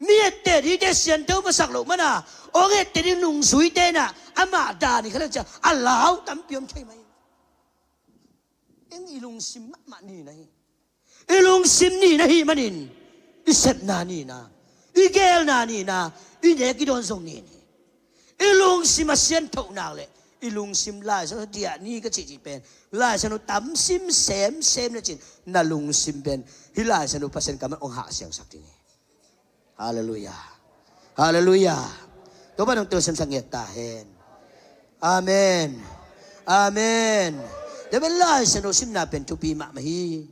mi etteh dingte siangtho masak loh mana, hong etteh ding nungzuite inah amah dan i kha leng ciang a lau tampi om thei mai. Eng i lungsim mahmah nina hi. I lungsim nina hi manin i sepna nina, i geelna nina, i nek i dawn zong nina hi. I lungsim a siangthoh nak leh i lungsim Lai Siangtho diah ni ka cihcih pen Lai Siangtho tam sim semsem le cin na lungsim pen hih Lai Siangtho Pasian kamah hong hahsiangsak ding hi. Halleluiah. Halleluiah. Topa nong telsiamsak ngiat ta hen. Amen. Amen. Tua pen Lai Siangtho simna pen thupi mahmah hi.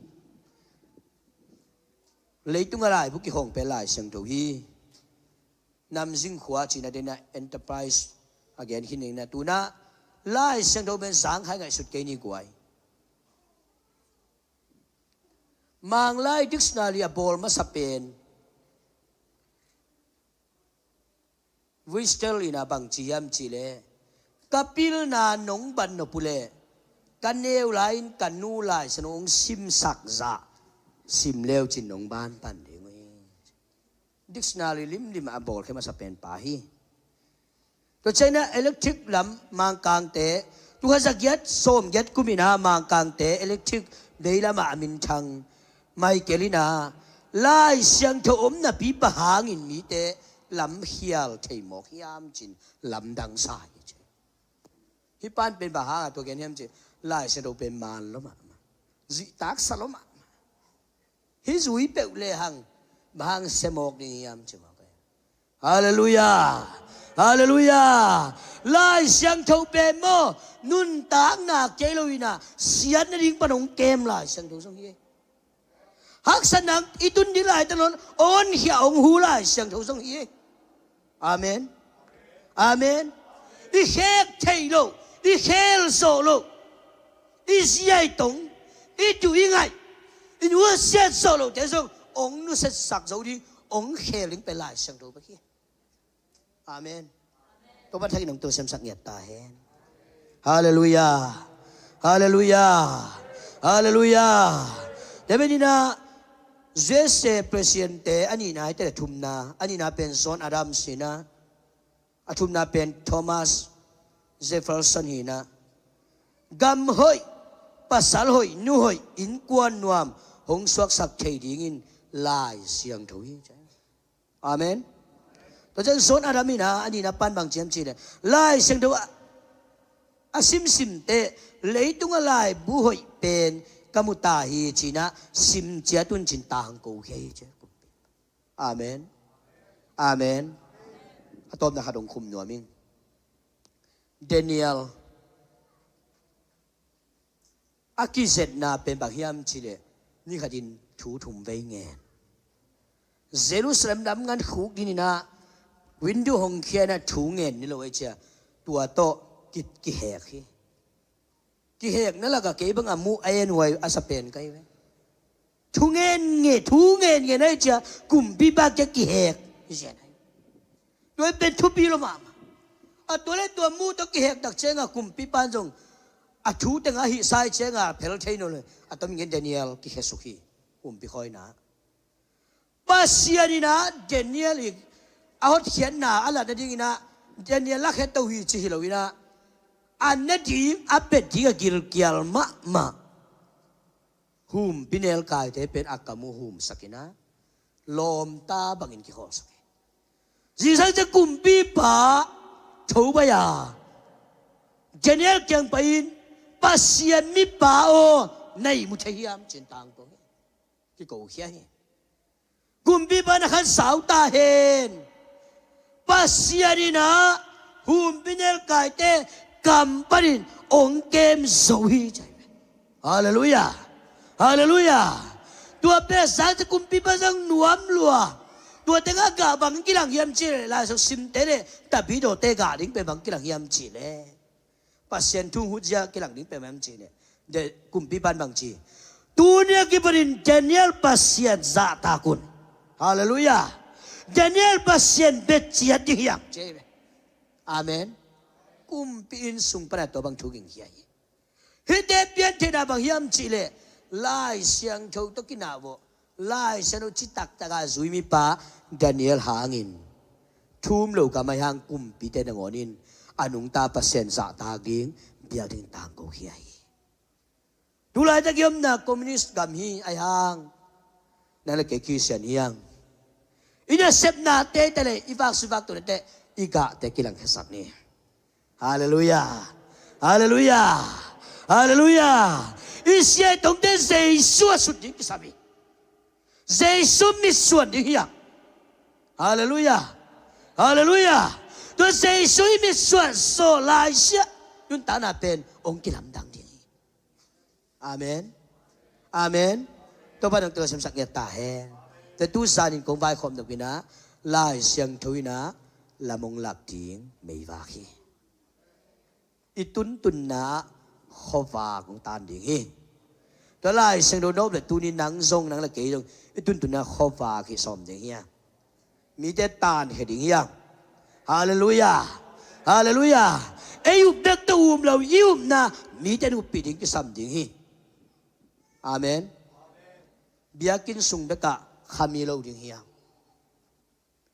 Leitunga laibu kihong pen Lai Siangtho hi. Namzing khua cina dena Enterprise a gen khin dingna tuna Lai Siangtho pen zangkhai ngaihsut kei ni guai. Manglai dictionary a bawl masa pen Wistel ina bang ci hiam cihleh, ka pilna nong ban nop uhleh ka neu lai-in ka nu Lai Siangtho hong simsak zah sim leu cin nong ban pan ding uh hi. Dictionary limlim a bawl khe masa pen pa hi. Tua ciangin ah electric lam Mangkangte, tul khat za giat sawm giat kum in ah Mangkangte electric bei lamah a minthang Michael in ah Lai Siangtho om napi bang hangin mite lam khial thei mawk hiam cin lamdang sa hi ci. Hih pan pen bang hanga tua gen hiam cih Lai Siangtho pen man lua mahmah, zihtaksa lua mahmah. Hih zui peuh lehang bang hang sia mawk ding hiam ci mawk hi. Halleluiah. Halleluiah. Lai Siangtho pen maw nuntakna kei lo in ah siat nading pan hong kem Lai Siangtho zong hi. Haksatna i tun ding laitak nawn hong honkhia hong hu Lai Siangtho zong hi. Amen. Amen. I khek theih loh, i khel zawh loh, i ziaitong, i duh i ngaih, i nusiat zawh lohte zong hong nusiatsak zo ding, hong khel ding pen Lai Siangtho bek hi. Amen. Topa thakin hong tua siamsak ngiat ta hen. Halleluiah. Halleluiah. Halleluiah. Tua pen in ah U S A president-te a nihna hi teh, a thumna, a nihna pen John Adams hi in ah, a thumna pen Thomas Jefferson hi in ah, gam hoih, pasal hoih, nu hoih, innkuan nuam hong suaksak thei dingin Lai Siangtho hi. Amen. Tua ciang John Adams in ah a nihna pan bang ci hiam cihleh, Lai Siangtho a, a simsim teh leitunga laibu hoih pen ka mu ta hi ci in ah sim ciat un cin tangko khia hi ci. Amen. Amen. A tawpna khat hong khum nuam ing. Daniel a kizetna pen bang hiam cihleh, ni khatin thu thum vei ngen. Jerusalem lam ngan khuk ding in ah window hong khia in ah thu ngen ni lo ei cia, tua tawh ki, kihek hi. Kihekna lakah kei bangah muh a en huai a sa pen ka hi ve. Thu ngen nge, thu ngen ngen ei cia kumpipa kia kihek hi cia. Tua pen thupi lua mahmah. A tua le tua mu tawh kihek tak ciangah kumpipa in zong a thu tengah hih sai ciangah phel thei nawn lo. A tom ngen Daniel kikhesuk hi. Kumpi khawina Pasian in ah Daniel i a hotkhiatna a lat nading in ah Daniel lakhe to hi ci hi lo in ah, a nading a pet ding a gilkial mahmah humpi nelkaite pen a kam uh humsak in ah lawmta bangin kikhawlsak hi. Zingsang cia kumpipa tho bai a Daniel kiang pai-in, Pasian mipa aw, na ihmu thei hiam cin tangko hi. Kiko khia hi. Kumpipa na khan sau ta hen. Pasian in ah humpi nelkaite kam panin hong kem zo hi. Halleluiah. Halleluiah. Tua pen sang cia kumpipa zong nuam lua. Tua tengah gah bang kilang hiam cihleh, Lai Siangtho simte le tabidote gah ding pen bang kilang hiam cihleh, Pasian thu hut zia kilang ding pen bang hiam cihleh, kumpipa in bang ci, tuni a kipanin Daniel Pasian zahtak un. Halleluiah. Daniel Pasian bia ciat ding hiam? Ci hi ve. Amen. Kumpi inn sung pana tua bang thu ging hi a hi. Hihte piantheihna bang hiam cihleh, Lai Siangtho tawh kinah vawh, Lai Siangtho citaktakah zui mipa Daniel hangin thum lo ka mai hang kumpite nangawn in a nungta Pasian zahtak ding, biak ding tangko hi a hi. Tulaitak i omna communist gam hi a hang, nang le kei Khristian hi hang. I nasepnate teh le i vaksui vaktuahnate, i gahte kilangkhiasak ni. Halleluiah. Halleluiah. Halleluiah. I siaitongte Jesu a sut ding kisam hi. Jesu mitsuan ding hi a. Halleluiah. Halleluiah. Tua Jesu i mitsuan sawh laisia nuntakna pen hong kilamdang ding hi. Amen. Amen. Topa nang telsiamsak ngiat ta hen. Tua tu zanin kong vaikhawm dok inah, Lai Siangtho inah lam hong lak ding meivak hi. I tuntunna khuavak hong tan ding hi. Tua Lai Siangtho nop le tuni nang zong, nang le kei zong i tuntunna khuavak hi sawm ding hi a. Mite tankhia ding hi a. Halleluiah. Halleluiah. Ei up bek tawh um lo, i upna mite in uppih ding kisam ding hi. Amen. Biakinn sung bekah khami lo ding hi a.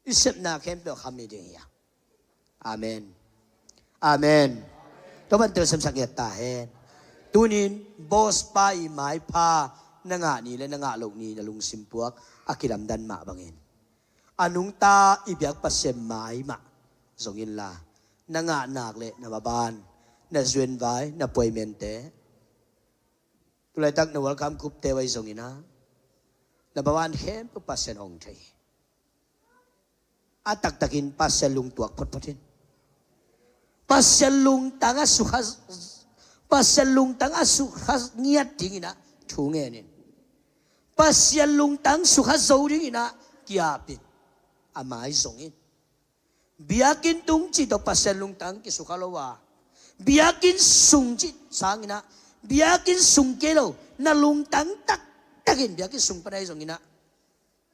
I sepna khempeuh khami ding hi a. Amen. Amen. Topa nang telsiamsak ngiat ta hen. Tunin boss pa i maipha na ngah ni le na ngah loh ni na lungsim puak a kilamdan mah bangin, a nungta i biak Pasian mai mah zong inla, na ngah nak le na maban, na zuenvai, na puaimente, tulaitak na welcome group-te vai zong inah, na maban khempeuh Pasian hong thei. A taktakin Pasian lungtuak photphot in. Pasian lungtang a sukha, Pasian lungtang a sukha ngiat ding inah thu ngen in. Pasian lungtang sukha zo ding inah ki-ap in. A mai zong in. Biakinn tung cih tawh Pasian lungtang kisukha lo a, biakinn sung cih sang inah, biakinn sung kei lo, na lungtang taktakin biakinn sung pana i zong inah,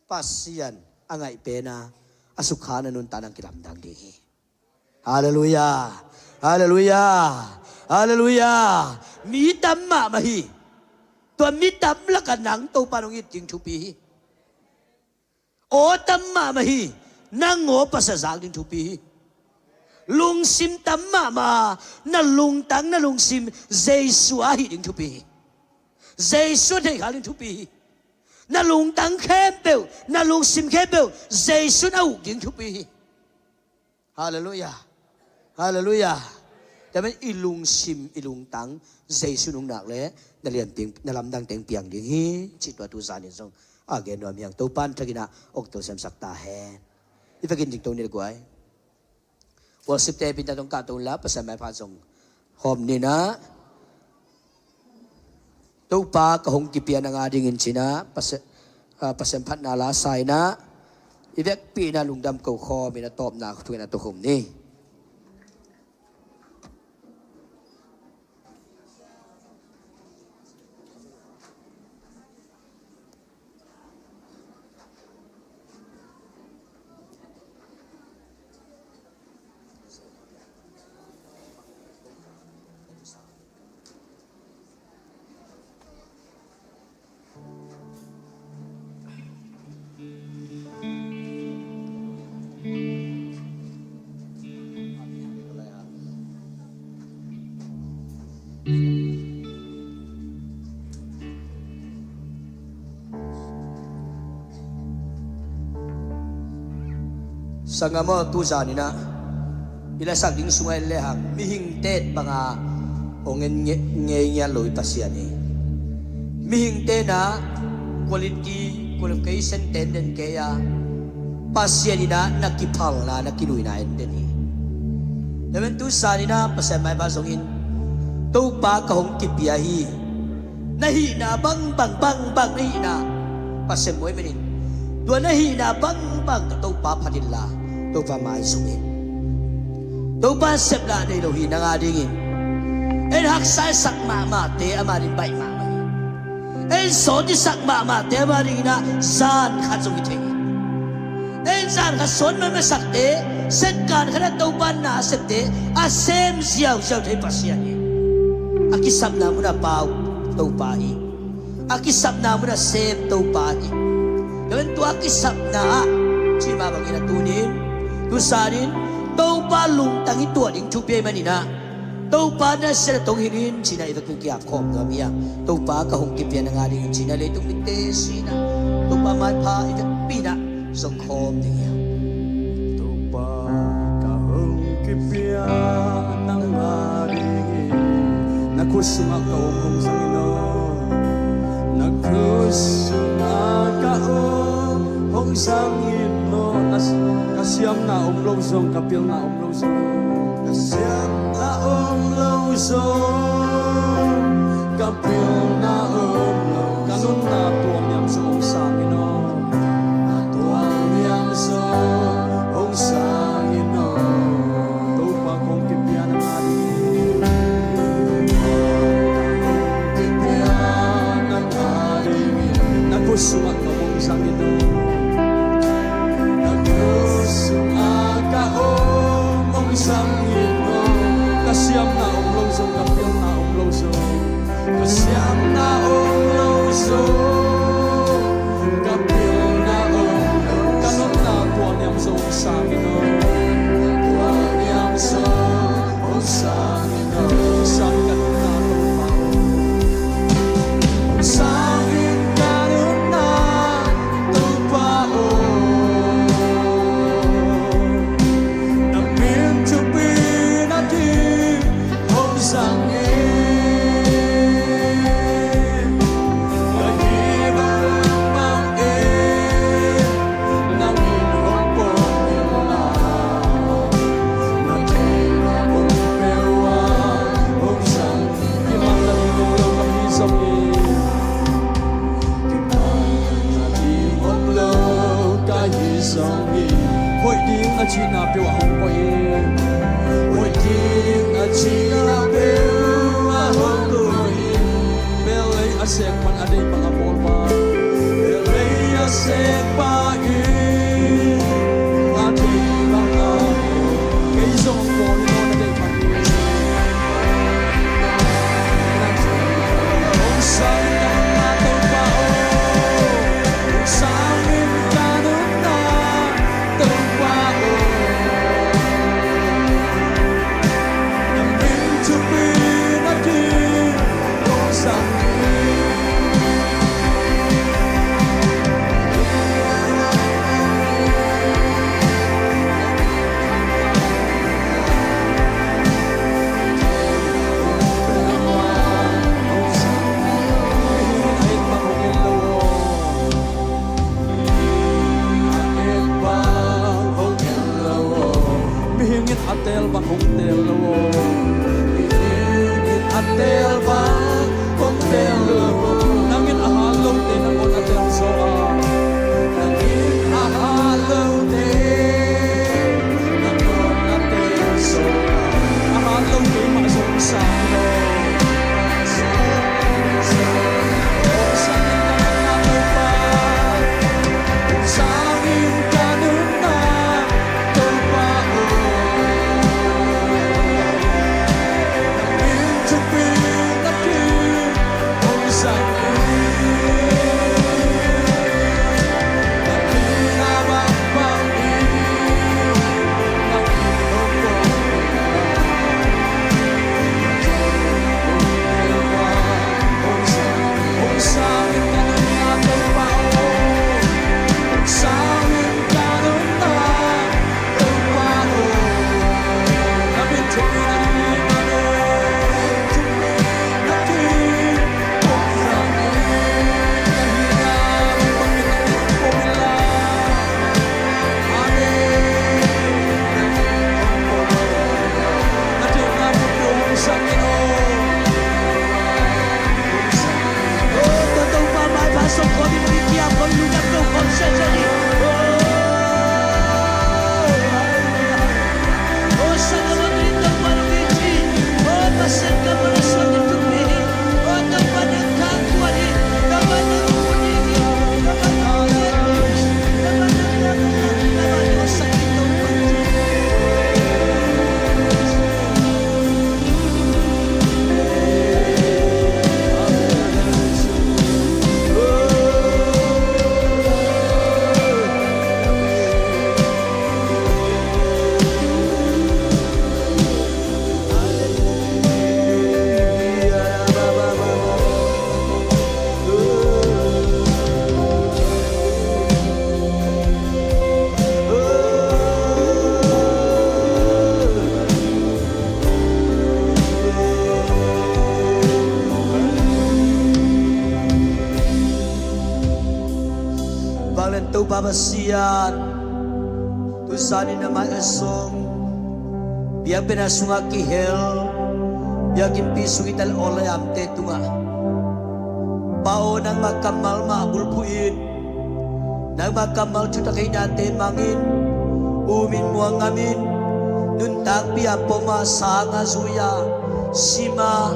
Pasian a ngaih pena a sukha na nuntakna kilamdang ding hi. Halleluiah. Halleluiah. Halleluiah. Mi tam mahmah hi. Tua mi tam lakah nang Topa nong it ding thupi hi. Aw tam mahmah hi. Nang aw Pasian zak ding thupi hi. Lungsim tam mahmah, na lungtang, na lungsim Jesu a hih ding thupi hi. Jesu a theihkhak ding thupi hi. Na lungtang khempeuh, na lungsim khempeuh Jesu in a uk ding thupi hi. Halleluiah. Halleluiah. Tua manin i lungsim, i lungtang Jesu nungnak le na lian teng, na lamdang teng piang ding hi. Cih tua tu zanin zong a gen nuam hi hang. Topa in thakin ah hong telsiamsak ta hen. I vekin dingto ni le guai. Worship-te pinta tong kahto unla, Pasian maipha zong hawm ni nah. Topa ka hong kipia nang adingin ci nah, Pasian, ah, Pasian phatna la sa in ah, i vekpi in ah lungdam ko khawm in ah tawpna thu in ah tukhum ni. Sanggam aw, tu zan in ah i lasak ding sungah en lehang, mihingte banga hong en nge-, ngei ngiat lo i Pasian hi. Mihingte in ah quality, qualification te en den kei a, Pasian in ah na kiphalna, na kiluina en den hi. Tua manin tu zan in ah Pasian maipha zongin, Topa ka hong kipia hi. Na hihna bangbang, bangbang na hihna Pasian muai manin, tua na hihna bangbang ka Topa phat inla, Topa maizum in. Topa in seplah nei lo hi nang adingin. En haksa i sak mahmahte ama ding baih mahmah hi. En sawt i sak mahmahte ama dingin ah zan khat zong hi thei hi. Ei zan khat suan mai masakte, second khat ah Topa na a septe a sem ziauziau thei Pasian hi. A kisapna munah pau Topa hi. A kisapna munah sem Topa hi. Tua tua kisapna ah, ci mah bangin a tunin, tu sanin, Topa lungtang i tuah ding thupi ahih manin ah, Topa na sia tong hilh in ci-in ah i vekpi kikhawm nuam hi a. Topa ka hong kipia na ngah ding hi ci-in ah leitung mite sin ah, Topa maipha i vekpi in ah zong khawm ding hi a. Topa ka hong kipia na ngah ding hi. Na khut sungah ka om hong zang in aw. Na khut sungah ka om hong zang in aw. Na, ka siamna om lo zong, ka pilna om lo zong, ka siamna om lo zong, ka pilna om lo, ka nunna tualniam zong hong sang in aw. Na tualniam zong hong sang in aw. Topa kong kipia na ngah ding hi. Kipia na ngah ding hi. Na khut sungah ka om hong zang in aw. Na khut sungah ka om hong zang in aw. Ka siamna om lo zong, ka pilna om lo zong, ka siamna om lo zong, ka pilna om lo, ka nunna tualniam zong hong sang in aw. Tualniam zong hong sang in aw. Sang ka nunna Topa aw. Sang in ka nunna Topa aw. Na min thupi nading hong zang in. Ka hi Pa Pasian, tu zanin na mai a song biakpiakna sungah kihel biakinnpi sung i tal awlayamte tungah Pa aw, nangmah kammal mah bulphuh in, nangmah kammal thuthak heinate mangin, umin muangamin, nuntakpi a poma sanga zuia sima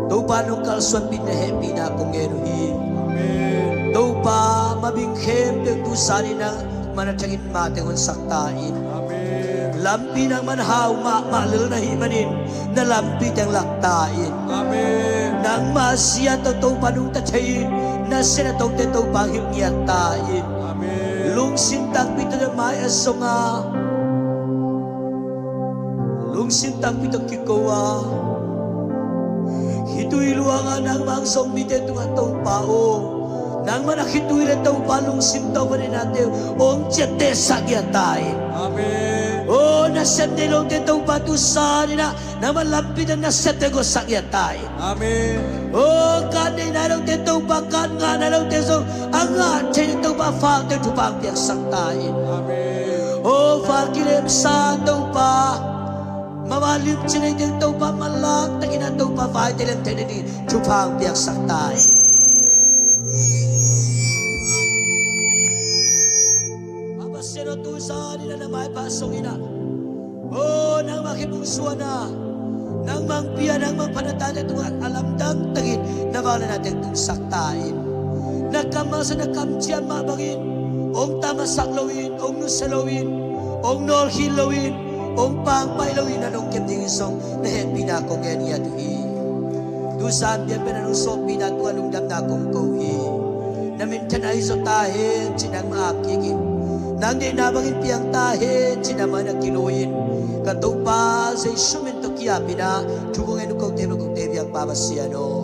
Topa nong kalsuanpih na hehpihna kong ngen uh hi. Amen. Topa mabing khempeuh tu zanin nangman a thangin mate honsak ta in. Amen. Lampi nangman hau mahmah lel na hih manin na lampi teng lak ta in. Amen. Nangmah sia tawh Topa nungta thei in na sia na tongte Topa hilh ngiat ta in. Amen. Lungsim takpi tawh mai a songa lungsim takpi tawh kiko a khitui luanga nangmah zong mite tungah Topa aw, nangmah na khitui le Topa lungsim tawh vaninate hong ciattehsak ngiat ta in. Amen. Aw, nasep nei lote Topa tu zanin ah nangmah lampi tawh nasepte guahsak ngiat ta in. Amen. Aw, kan nei nai lote Topa, kan ngah nai lote zong a ngah thei Topa, fakte thupha piaksak ta in. Amen. Aw, fak kilemsa Topa, mama limci nei teng Topa, malak takin a Topa vaite lem thei ni thupha piaksak ta in. Papa Sian aw, tu zanin a na maipha song in ah aw, nangmah khempeuh suan a, nangmah pia, nangmah phatna tate tungah a lamdang takin na vangliatnate tungsak ta in. Na kammal sa na kamciam mah bangin hong tamasak loin, hong nusia loin, hong nawlkhin loin, hong pangpaih loin na nong kep dingin zong na hehpihna kong ngen ngiat uh hi. Tu zan biakpiakna nong sawpihna tungah lungdamna kong ko hi. Na minthanna hi zaw ta hen ci nangmah ap kik in. Nang deihna bangin piang ta hen ci nangmah na kilui in. Ka Topa Jesu min tawh ki-ap in ah thu kong ngen uh kote bang kote biak Papa Sian aw.